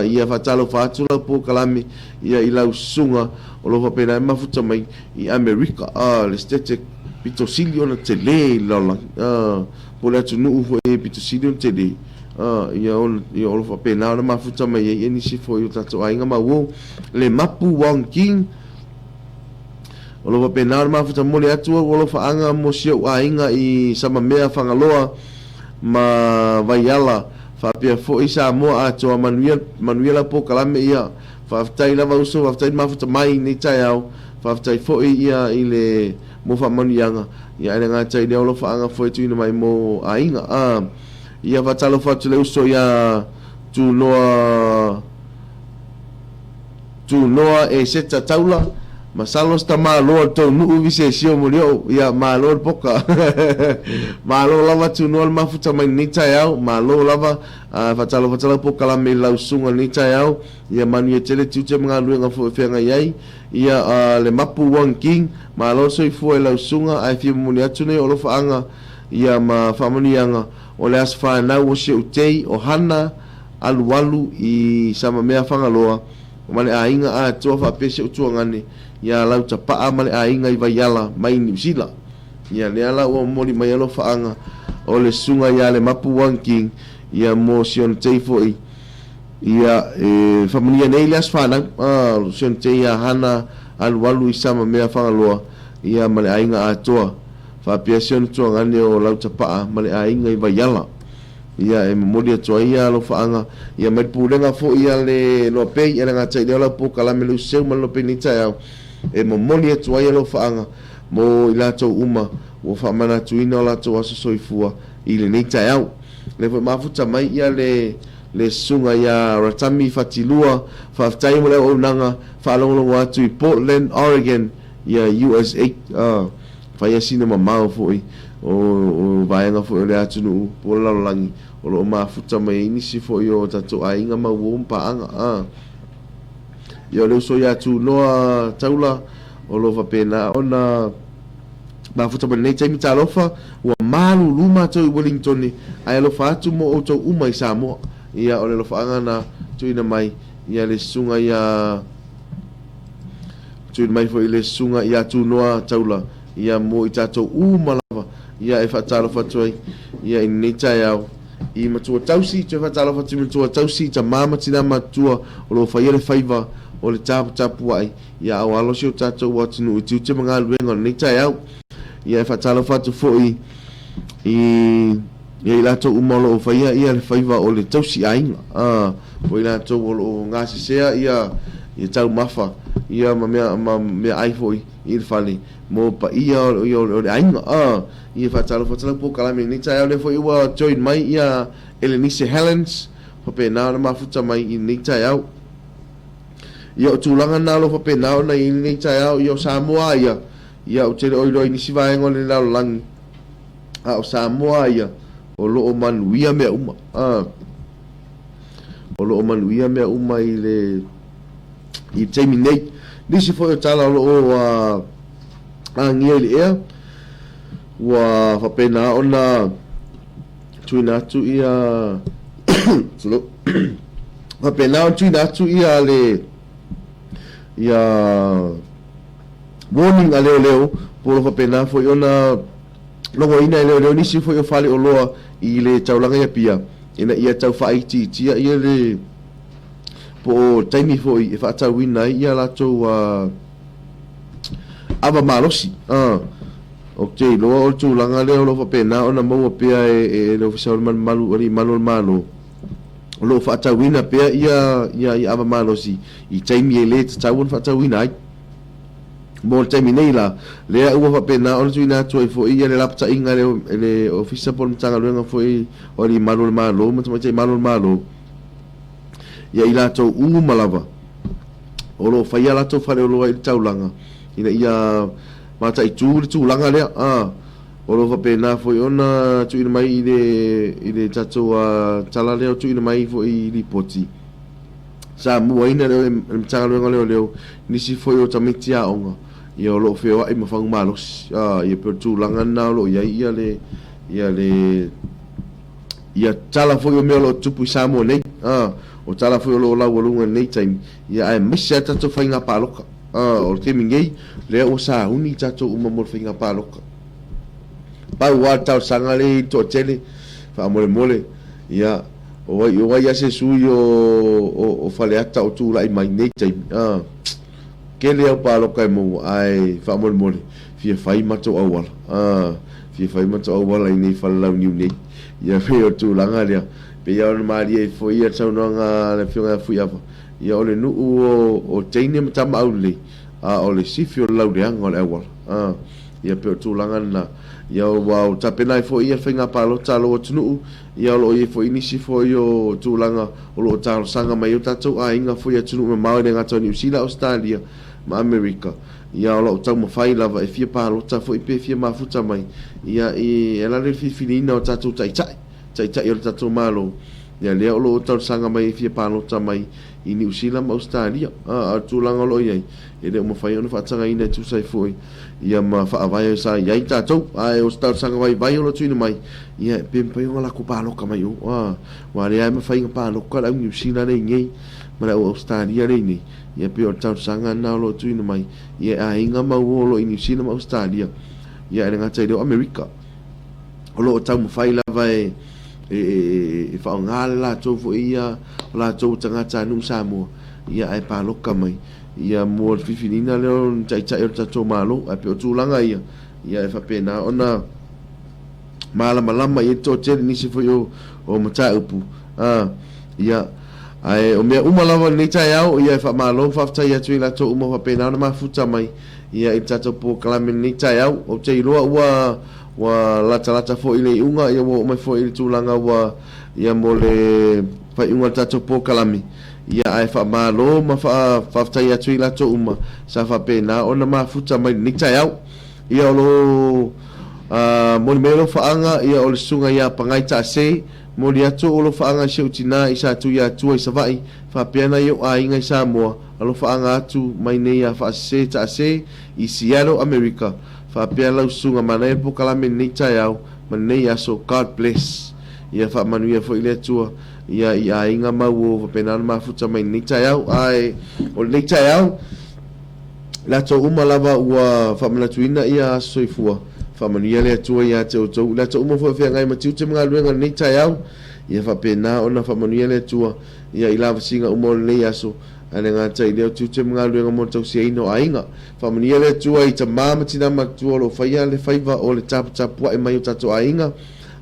Ia faatalofa atu lau polokalame ia i lau susuga o lo o faapena e mafuta mai i Amerika, le State pito sili ona tele i le lalolagi. Po o le atunuu foi e pito sili ona tele, ia o lo o faapena ona mafuta mai ai ia nisi foi o tatou aiga ma uo. Le Mapu Wong King, o lo o faapena ona mafuta momoli atu ou alofaaga mo si ou aiga i Samamea, Fagaloa ma Vaiala, faapea foi Samoa atoa. Manuia, manuia lau polokalame ia. Faafetai lava uso, faafetai le mafuta mai i lenei taeao, faafetai foi ia i le mo faamanuiaga. Ia ae le gata i lea o alofaaga foi e tuuina mai mo aiga. A, ia faatalofa atu le uso ia Tunoa, Tunoa Eseta Taula, masalo se tamaloa le tou nuu visesio molioo, ia malo le poka. Malo lava Tunoa le mafuta mai lenei taeao, malo lava, a, faatalofa atu lau pokalame i lau susuga i lenei taeao, ia manuia tele tiute ma galuega foi o feagai ai. Ia, a, le Mapu Wong King, malo le soifua i lau susuga, ae fia momoli atu nei o alofaaga, ia, ma faamanuiaga, o le aso fanau o si ou tei, o Hana Alualu i Samamea Fagaloa, ma le aiga atoa faapea si ou tuagane, ia Lautapaa ma le aiga i Vaiala mai Niu Sila. Ia, lea la ua momoli mai alofaaga o le susuga ia le Mapu Wong King, ia, mo si ona tei foi. Ia, e faamanuia nei le aso fanau, a, o si ona tei ia Hana Alualu i Samamea Fagaloa, ia, ma le aiga atoa, faapea si ona tuagane o Lautapaa ma le aiga i Vaiala. Ia, e momoli atu ai ia alofaaga, ia, mai le pulega foi a le Loapei, e le gata i lea o lau polokalame le Useu ma le Loapei nei taeao, e momoli atu ai alofaaga mo i latou uma ua faamanatuina o latou aso soifua i lenei taeao. Lea foi mafuta mai ia le le susuga ia Ratami Fatilua, faafetai mo le auaunaga, faalogologo atu i Portland, Oregon, ia USA. Fai sina mamao foi o o vaega foi o le atunuu po o le lalolagi o lo o mafuta mai ai nisi foi o tatou aiga ma uo ma paaga. Ia o le uso ia Tunoa Taula o lo o faapena ona Mafuta mai lenei taimi talofa ua malulu matou i Wellingtone ae alofa atu mo outou uma i Samoa. Ia o le alofaaga na tuuina mai ia le susuga ia tuuina mai foi le susuga ia Tunoa Taula ia mo i tatou uma lava ia e faatalofa atu ai ia i lenei taeao i matua tausi toe faatalofa atu i matua tausi i tama ma tina matutua o lo o faia le faiva o le taputapuai Ia aualo si o tatou atunuu i tiute ma galuega o lenei taeao. Ia e faatalofa atu foi i ia i latou uma o lo o faia ia le faiva o le tausi aiga, a, po i latou o lo o gasesea ia ia taumafa ia ma mea ma meaai foi i le fale mo paia o ia o le aiga. A, ia faatalofa atu lau polokalame i lenei taeao lea foi ua join mai ia Elenice Helens, faapena ona mafuta mai i lenei taeao. Ia o tulaga na o lo o faapena ona i ai lenei taeao, ia o Samoa lava ia, ia ou te le o iloa i nisi vaega o le lalolagi, a o Samoa lava ia, o lo o manuia mea uma. A, o lo o manuia mea uma i le, i le taimi nei. Nisi foi o tala o lo o agia i le ea, ua faapena ona tuuina atu ia tulou, faapena ona tuuina atu ia le ia warning a leoleo po o lo o faapena foi ona logoina e leoleo nisi foi o faleoloa i le taulaga i Apia ina ia tau faaitiitia ia le po o taimi foi e faatauina ai ia latou ava malosi. Ou te iloa o le tulaga lea o lo o faapena ona maua pea e le Ofisa o le Malumalu, Alii Malu o le Malo, o lo o faatauina pea ia ava malosi i taimi e le tatau ona faatauina ai. Mo le taimi nei la, lea ua faapena ona tuuina atu ai foi le lapataiga e le Ofisa po o le Matagaluega foi o Alii Malu o le Malo ma Tamaitai Malu o le Malo, ia i latou uma lava o lo o faia a latou faleoloa i le taulaga ina ia mataitu le tulaga lea. O lo o faapena foi ona tuuina mai i le i le tatou tala lea o tuuina mai foi i lipoti sa muaina le Matagaluega o Leoleo nisi foi o tamaiti aoga ia o lo o feoai ma fagu malosi. Ia pei o le tulaga lena o lo o i ai ia le ia le ia tala foi o mea o lo o tutupu i Samoa nei, o tala foi o lo o laualuga i lenei taimi, ia aemaise lava tatou faiga palota. O le taimi nei, lea ua sauni tatou uma mo le faiga palota. Pau lava le talosaga lea i le toatele, faamolemole, ia, o ai, o ai lava se sui o Faleata o tulai mai i lenei taimi, Tele au palota e maua ae faamolemole fia fai matou auala a fia fai matou auala i nei Falelauniu nei. Ia pei o le tulaga lea. Pei lava ona malie ai foi le saunoaga a le Afioga ia Fuiava, ia o le nuu o teine ma tama aulelei, a o le sifi o le lauleaga o le auala. A ia pei o le tulaga lena. Ia ua tapena ai foi le faiga palota a lou atunuu, ia o lo o i ai foi nisi foi o tulaga O lo o talosaga mai ai o tatou aiga foi i atunuu mamao e le gata o Niu Sila, Ausetalia ma Amerika. Ia o lo o taumafai lava e fia palota foi pe fia mafuta mai ia e ala lea i le filifiliina o tatou taitai, taitai o le tatou Malo. Ia lea o lo o talosaga mai e fia palota mai i Niu Sila ma Ausetalia. A o le tulaga o lo o i ai, e le o mafai ona faatagaina e tusa ai foi ia ma faavae sa i ai tatou. Ae o se talosaga vaivai o lo o tuuina mai, ia pe mafai ona latou palota mai o. Aua lea lava e mafai ona palota le au Niu Sila lea i inei ma le au Ausetalia lea i inei. Ia pei o le talosaga lena o lo o tuuina mai i aiga ma uo o lo o i Niu Sila ma Ausetalia, ia e le gata i lea o Amerika. O lo o taumafai lava e e faaaoga le latou foi ia o latou tagatanuu Samoa, ia ae palota mai ia mo le filifiliina lea o ni taitai o le tatou Malo. Ae pei o tulaga ia, ia e faapena ona malamalama i ai le toatele i nisi foi o mataupu. Ia, ae o mea uma lava i lenei taeao, ia e faamalo ma faafetai atu i latou uma ua faapena ona mafuta mai ia i le tatou polokalame i lenei taeao. Ou te iloa ua ua latalata foi i le iuga, ia ua oo mai foi i le tulaga ua ia mo le faaiuga o le tatou polokalame. Ia ae faamalo ma faafetai atu i latou uma sa faapena ona mafuta mai i lenei taeao. Ia o lo o moli mai alofaaga, ia o le susuga ia Pagai Taase, moli atu ou alofaaga i si ou tina i Satuiatua i Savaii, faapea nai ou aiga i Samoa, alofaaga atu mai nei ia Faasese Taase i Seattle, Amerika, faapea lau susuga manaia le polokalame i lenei taeao ma lenei aso, God bless. Ia faamanuia foi le Atua ia i aiga ma uo faapena ona mafuta mai i lenei taeao. Ae o lenei taeao, Latou uma lava ua faamanatuina ia aso soifua. Faamanuia le Atua ia te outou. Latou uma foi o feagai ma tiute ma galuega i lenei taeao, ia faapena ona faamanuia le Atua ia i lavasiga uma o lenei aso, ae le gata i lea o tiute ma galuega mo le tausiaina o aiga. Faamanuia le Atua i tama ma tina matutua o lo o faia le faiva o le taputapua'i mai o tatou aiga,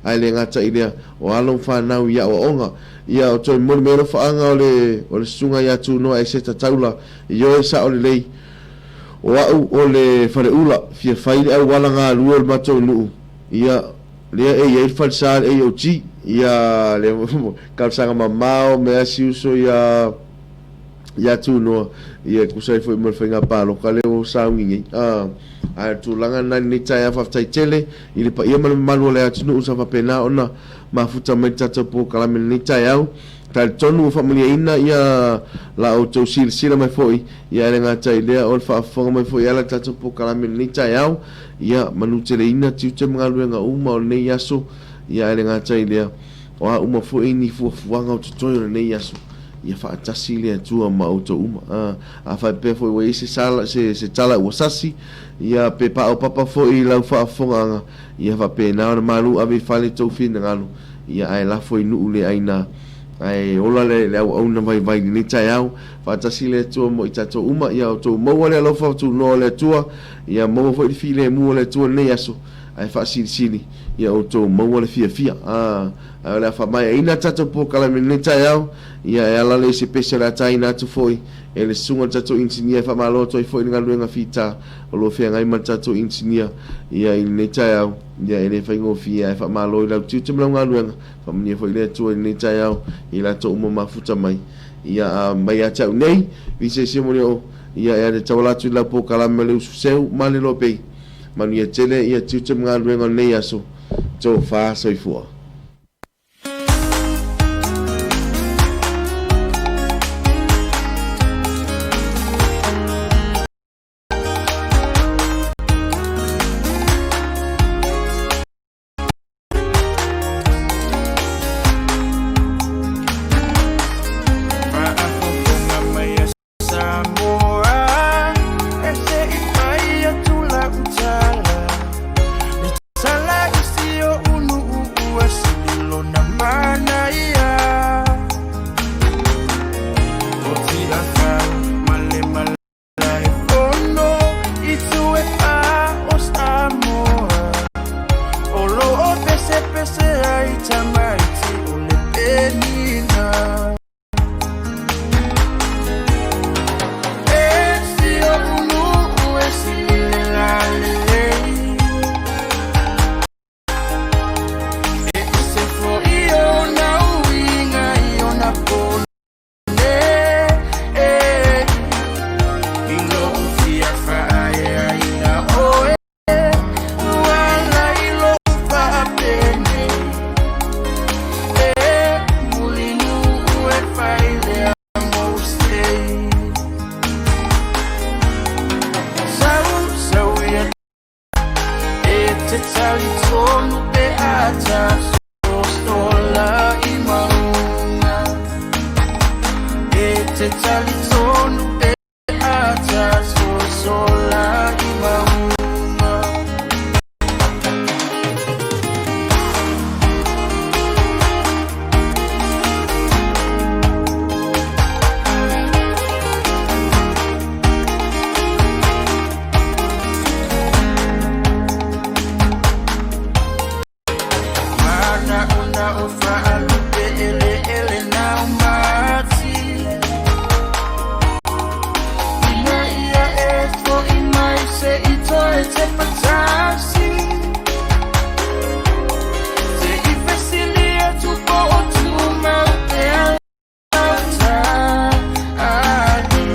ae le gata i lea o alo ma fanau i aoaoga. Ia o toe momoli mai alofaaga o le o le susuga ia Tunoa Eseta Taula Ioe, sao lelei. O au o le Faleula, fia fai le auala galue o le matou nuu, ia, lea e i ai le falesa le AOG, ia, le talosaga mamao mea si uso ia, ia Tunoa, ia e tusa ai foi ma le faiga palota lea ua sauni nei. A, ae o le tulaga lena i lenei taeao, faafetai tele i le paia ma le mamalu o le atunuu sa faapena ona mafuta mai i le tatou polokalame i lenei taeao. Talitonu ua faamanuiaina ia la outou silasila mai foi, ia ae le gata i lea o le faafofoga mai foi e ala i le tatou polokalame i lenei taeao, ia manuteleina tiute ma galuega uma o lenei aso, ia ae le gata i lea, o a uma foi ni fuafuaga o totoe o lenei aso. Ia faatasi le Atua ma outou uma. A, a faapea foi ua i ai se sala, se, se tala ua sasi, ia, pe paopapa foi i lau faafofogaaga, ia faapena ona malu ave i fale tou finagalo, ia, ae lafo i nuu le aina, ae ola le, le auauna vaivai i lenei taeao. Faatasi le Atua mo i tatou uma, ia outou maua le alofa tunoa o le Atua, ia maua foi le filemu o le Atua i lenei aso, ae faasilisili, ia outou maua le fiafia. A, ae o le a faamaeaina le tatou polokalame i lenei taeao, ia e ala lea i se pese o le a taina atu foi e le susuga i le tatou inisinia e faamalo atu ai foi i le galuega fita o lo o feagai ma le tatou inisinia ia i lenei taeao. Ia e le faigofie ae faamalo i lau tiute ma lau galuega. Faamanuia foi le Atua i lenei taeao i latou uma mafuta mai. Ia a mai ia te au nei, Vise Simoni ia e ale tauala atu i lau polokalame ma le usu seu ma le lopei. Manuia tele ia tiute ma galuega o lenei aso. Tofa soifua. Faafofoga mai a Samoa, e se i fai atu lau tala. Le tala i si oʻu nuu ua sili lona manaia. O Tiafau ma le Malaefono i tu e fā o Samoa. O lo o pesepese ai tamaiti o le penina. E si oʻu nuu e sili le lalelei. E ese foi ona uiga i ona pone. I loʻu fia faaeaina ʻoe, ua ala i loʻu faapenei. E Mulinuu e fai lea mou sei. Sau, sau ia e te talitonu pe a tasosola i mauga. E te talitonu pe a tasosola i mauga. Manaonao faalupe eleele nao mati. Ina ia e foʻi mai se i toe tepa tasi. Se i fesili atu po o tumau pea lau tali.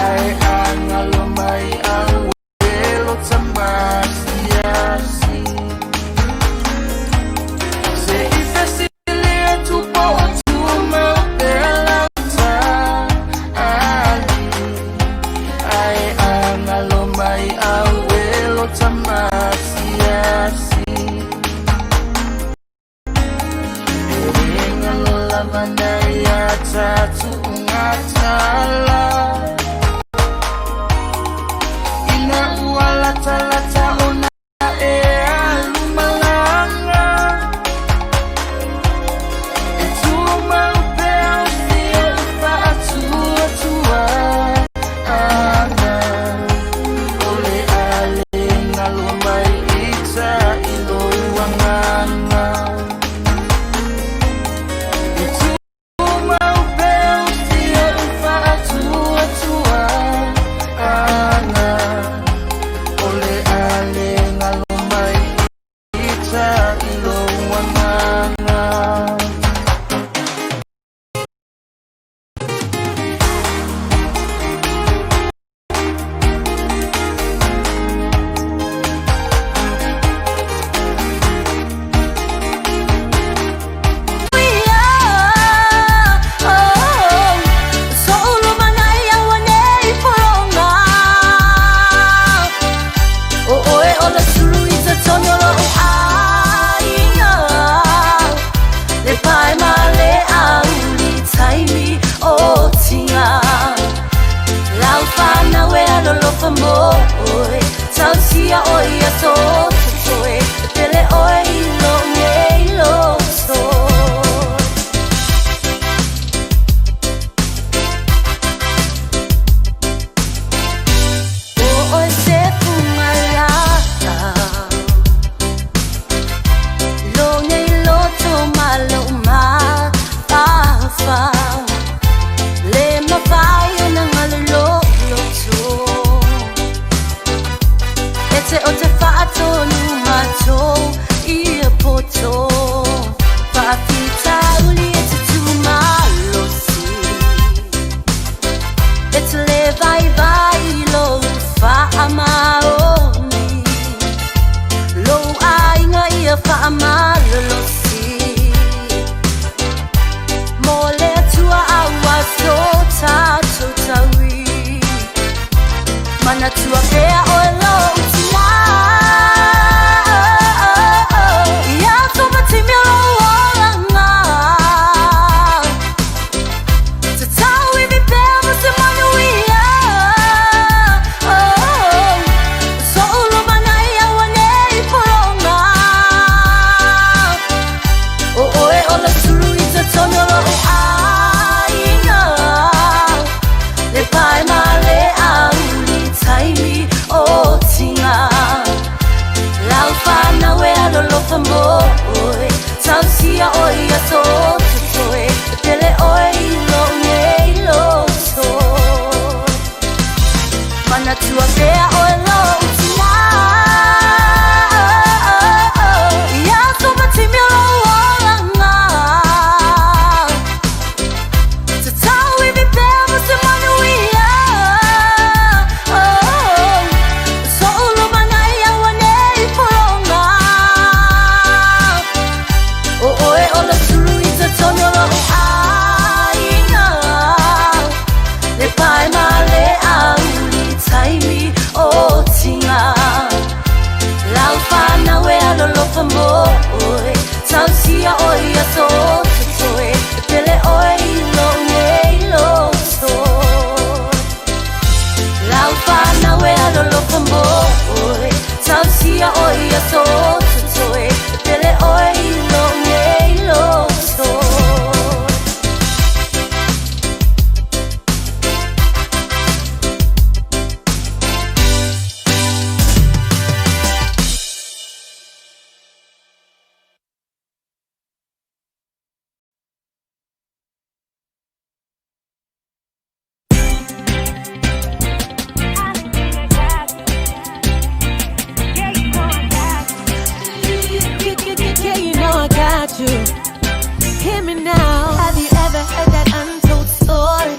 Ae a galo mai auelo tamasiasi. Se i fesili atu po o tumau pea lau tali. Ae a galo mai auelo tamasiasi. E le galo lava nai a tatuugatala. Ina ua latalata ona e alu malaga. E tumau pea o si oʻu faatuatuaga. O le a le galo mai i ta i lou agaga. E tumau pea o si oʻu faatuatuaga. te o te whaatonu matou ia poto. Whaafitauli e te tūmalosi. E te le vai vai lo whaamaoni. Lou aiga ia whaamalolosi. Mo le Atua aua so tātou taui. Manatua pea oe lou tina. Ia tō matimi o lou olaga. Te tauivi pea mo se manuia. Oh, so'u lumanai auanei pologa. O oe o le sulu i totonu o lo'u aiga. Le pae ma le auli taimi o tiga. Lau whanau e alolofa mo oe. Tausia oe ia so totoe. E pele oe i lou nei loto. Manatua pea oe lou tina. Ia tō matimi o lou olaga. Te tauivi pea mo se manuia. Oh, so'u lumanai auanei pologa. O oe o le sulu i totonu o lo'u aiga. Le pae ma le auli taimi o tiga. Lau whanau e alolofa mo oe. Tausia oe ia so totoe. E pele oe i lou nei loto. Lau whanau e alolofa mo oe. Tausia oe ia so totoe. E pele oe i lou nei loto. Yeah, you know I got you. Hear me now. Have you ever heard that untold story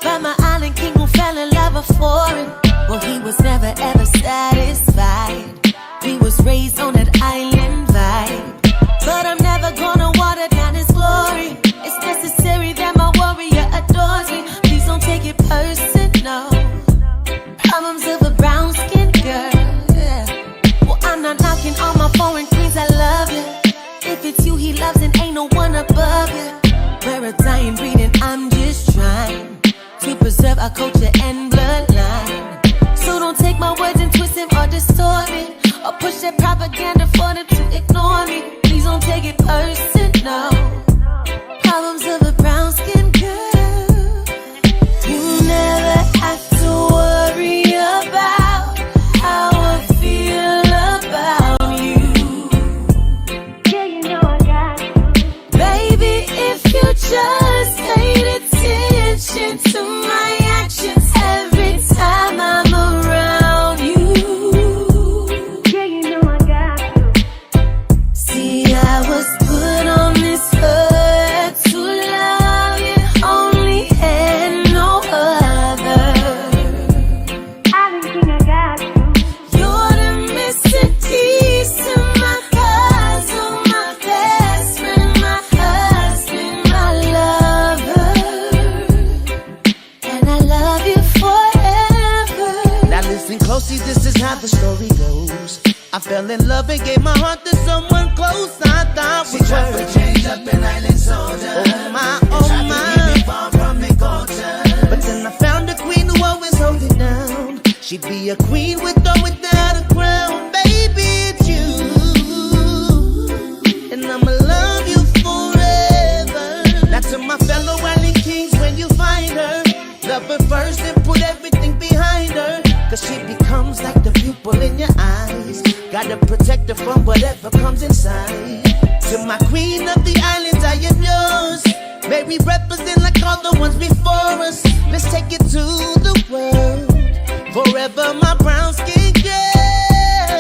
about my island king who fell in love with foreign? Well, he was never ever satisfied. He was raised on that island vibe. But I'm never gonna water down his glory. It's necessary that my warrior adores me. Please don't take it personal. Problems of a brown skinned girl. Yeah. Well, I'm not knocking all my foreign queens, I love you. If it's you he loves, and ain't no one above you. We're a dying breed, and I'm just trying to preserve our culture and bloodline. So don't take my words and twist them or distort it, or push that propaganda for them to ignore me. Please don't take it personal. Problems of a brown skinned girl. You never have to worry about how I feel about you. Yeah, you know I got you. Baby, if you just paid attention to my actions every time I'm around you. Yeah, you know I got you. See, I was put on this earth to love you only and no other. Island king, I got you. You're the missing piece to my puzzle, my best friend, my husband, my lover. And I love you forever. Now listen closely, this is how the story goes. I fell in love and gave my heart to someone close. I thought was tried to worth. change up an island soldier. Oh my, And oh tried to my. keep me far from the culture. But then I found a queen who always hold it down. She'd be a queen with or without a crown. Baby, it's you. And I'ma love you forever. Now to my fellow island kings, when you find her, love her first and put everything behind her. Cause she becomes like the pupil in your eyes. Gotta protect her from whatever comes inside. To my queen of the islands, I am yours. May we represent like all the ones before us. Let's take it to the world. Forever my brown skin girl.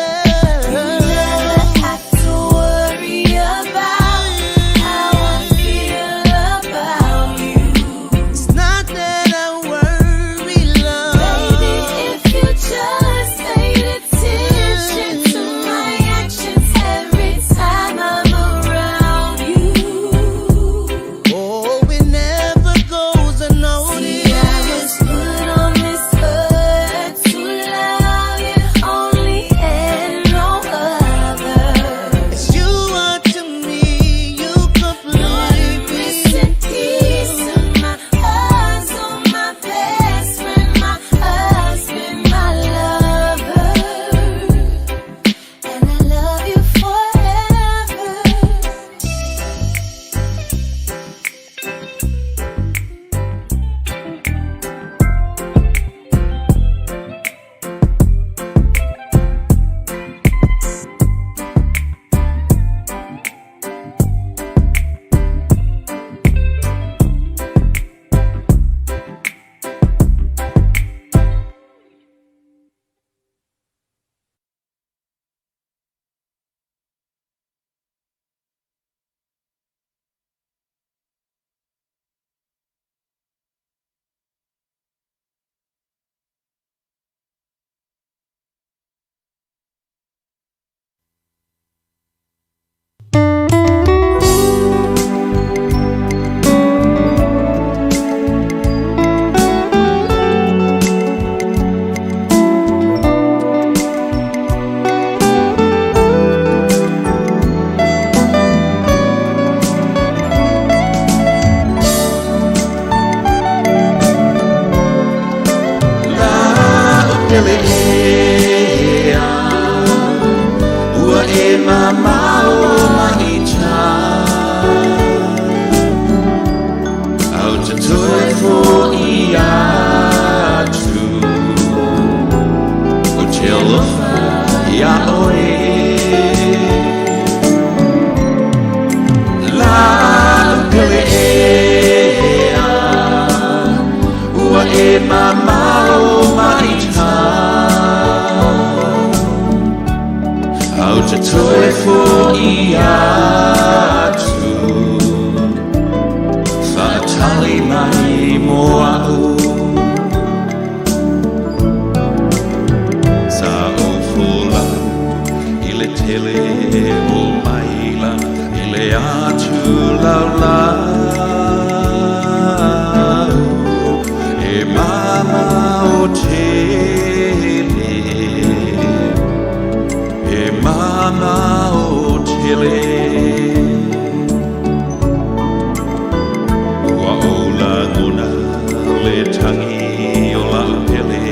e mamao mai tā Au te toe fo'i atu O te alofa ia oe La'u pele ea Ua e mamao mai tā Au te toe fo'i atu Whaatali mai mo a'u Sa o folau i le tele o maila i le atu laulau E mamao tele E mamao tele Ua ou lagona le tagi o la'u pele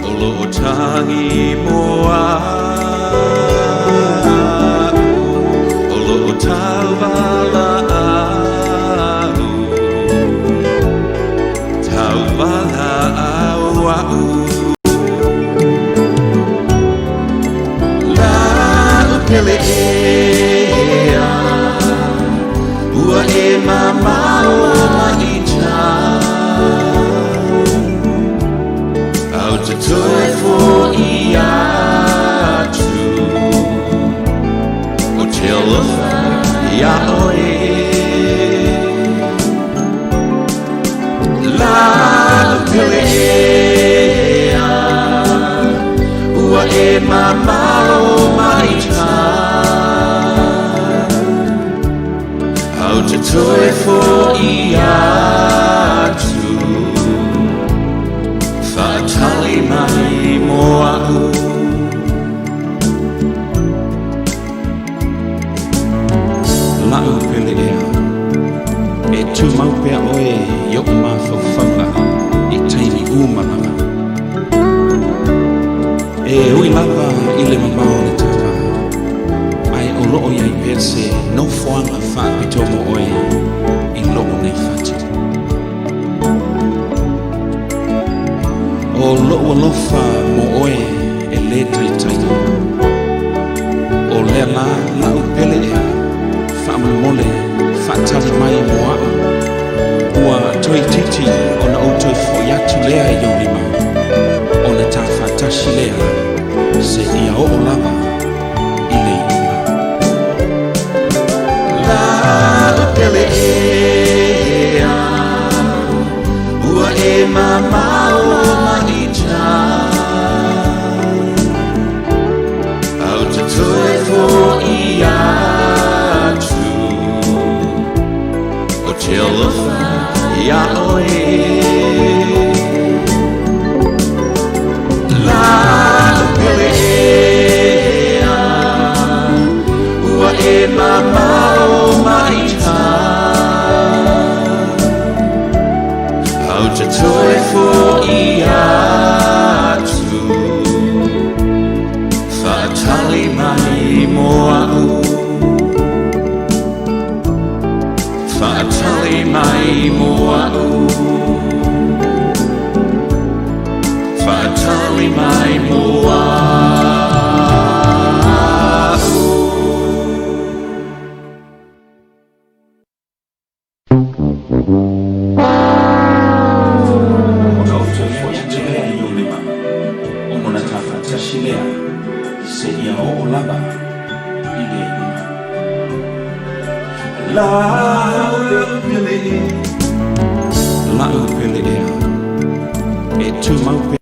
o lo'o tagi mo a'u O lo'o tauvala'au Tauvala'au a'u La'u pele ea Ua e mamao mai tā Au te toe fo'i atu O te alofa ia oe La'u pele ea Ua e mamao mai tā Au te toe fo'i atu Whaatali mai mo a'u La'u pele ea E tumau pea oe i o'u mafaufauga i taimi uma lava. E ui lava i le mamao o le tava, ae o loo i ai pea se nofoaga faapitoa mo oe i loo nei fatu. O lo'u alofa mo oe e lē taitaina. O lea lā la'u pele ea, faamolemole faatali mai mo a'u. Ua toeitiiti ona ou toe fo'i atu lea i ou lima, ona ta faatasi lea seia oo lava i le iuga. La'u pele ea Ua e mamao mai tā Au te toe fo'i atu O te alofa ia oe La'u pele ea Ua e mamao mai tā Au te toe fo'i atu Whaatali mai mo a'u Whaatali mai mo a'u Whaatali mai mo a'u Ona ou toe fo'i atu lea i ou lima, ona ta faatasi lea seia oo lava i le iuga. La'u pele ea, e tumau pea.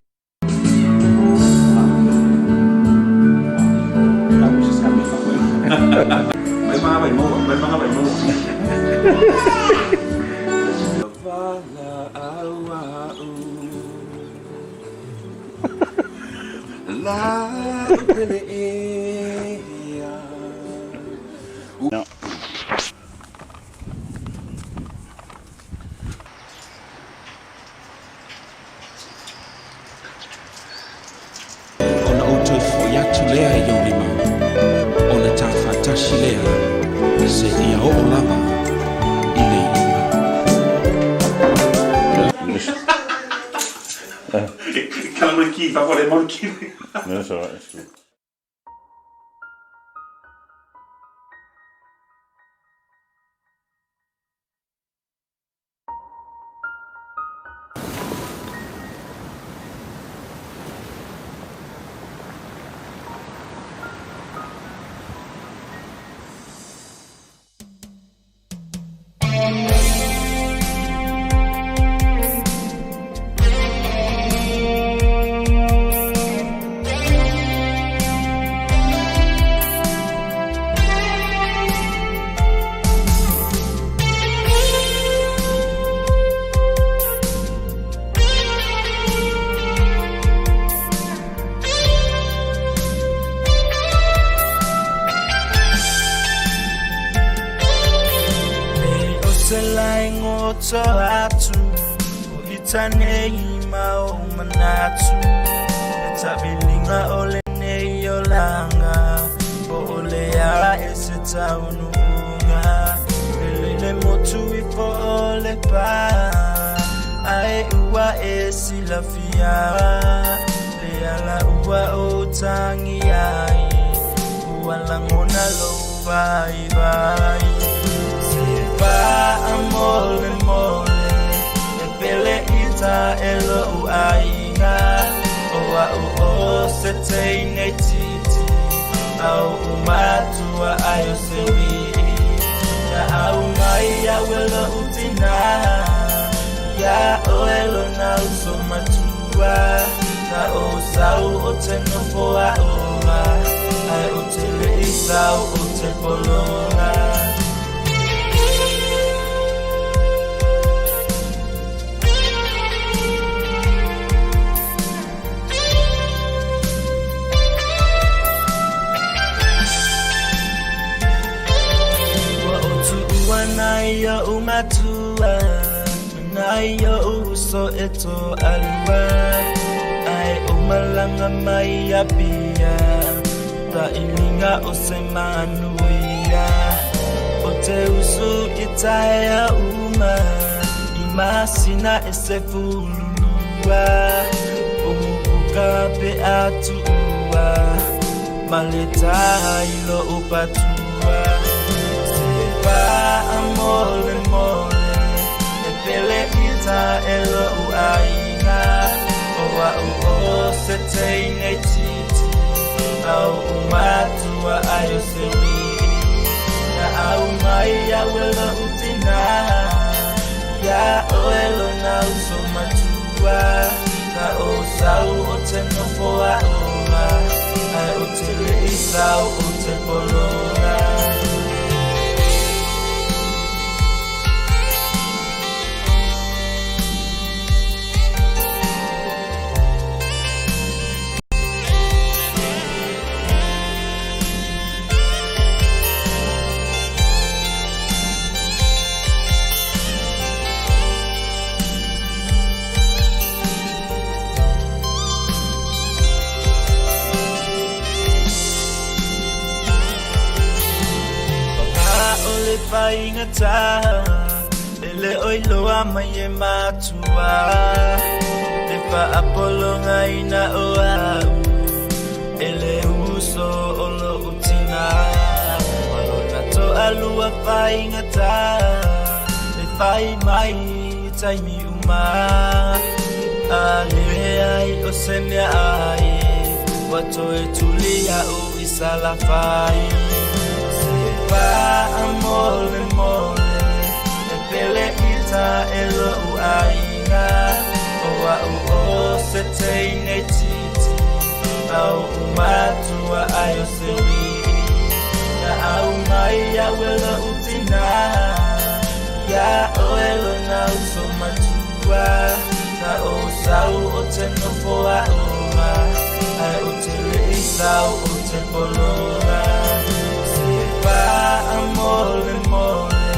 Ona ou toe fo'i atu lea i ou lima, ona ta oo lava i le iuga. Nei o se laengo o to atu O ita nei ma o manatu E tabilinga o le nei o langa Po o le a e se taunuunga Le le motu i fo o le pa Ae ua e silafia Le ala ua o tangi ai Ua langona lo vai vai Se pa a mole mole E pele ita e lo uaina O au o se teine titi Au umatua ai o se wii Na au mai au e lo utina Ia o e lo na uso matua Na o sau o te nofo a oa Ai o te le isau o te pologa Ua o tuua nai o umatua Nai o uso e to alua Ai o malanga mai a pia Ta ilinga o se manuia O te usu i taea uma I masina e se fululua O mupuka pe atua Maleta ilo upatua Se pa a mole mole E pele ita e lo uaina O au o se teine titi Au umatua ai o se wii Na au mai au e lo utina Ia o e lo na uso matua Na o sau o te nofo a oa Ai o te le isau o te pologa Whaingata E le oiloa mai e matua Le whaapolonga ina o au E le uso o lo utina Walona to alua whaingata Le whai mai taimi uma A le ai o se mea ai Wato e tulia o isala whai Se pa a mole mole E pele ita e lo uaina O au o se teine titi Au umatua ai o se wii Na au mai au e lo utina Ia o e lo na uso matua Na o sau o te nofo a oa Ai o te le isau o te pologa Se pa a mole mole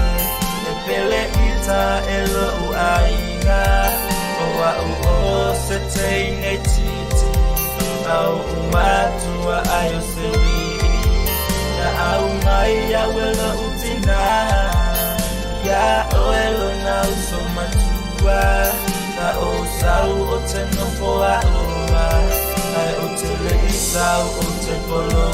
E pele ita e lo uaina O au o se teine titi Au umatua ai o se wii Na au mai au e lo utina ua Na o sau o te nofo a ua Ai o te le i sau o te polo.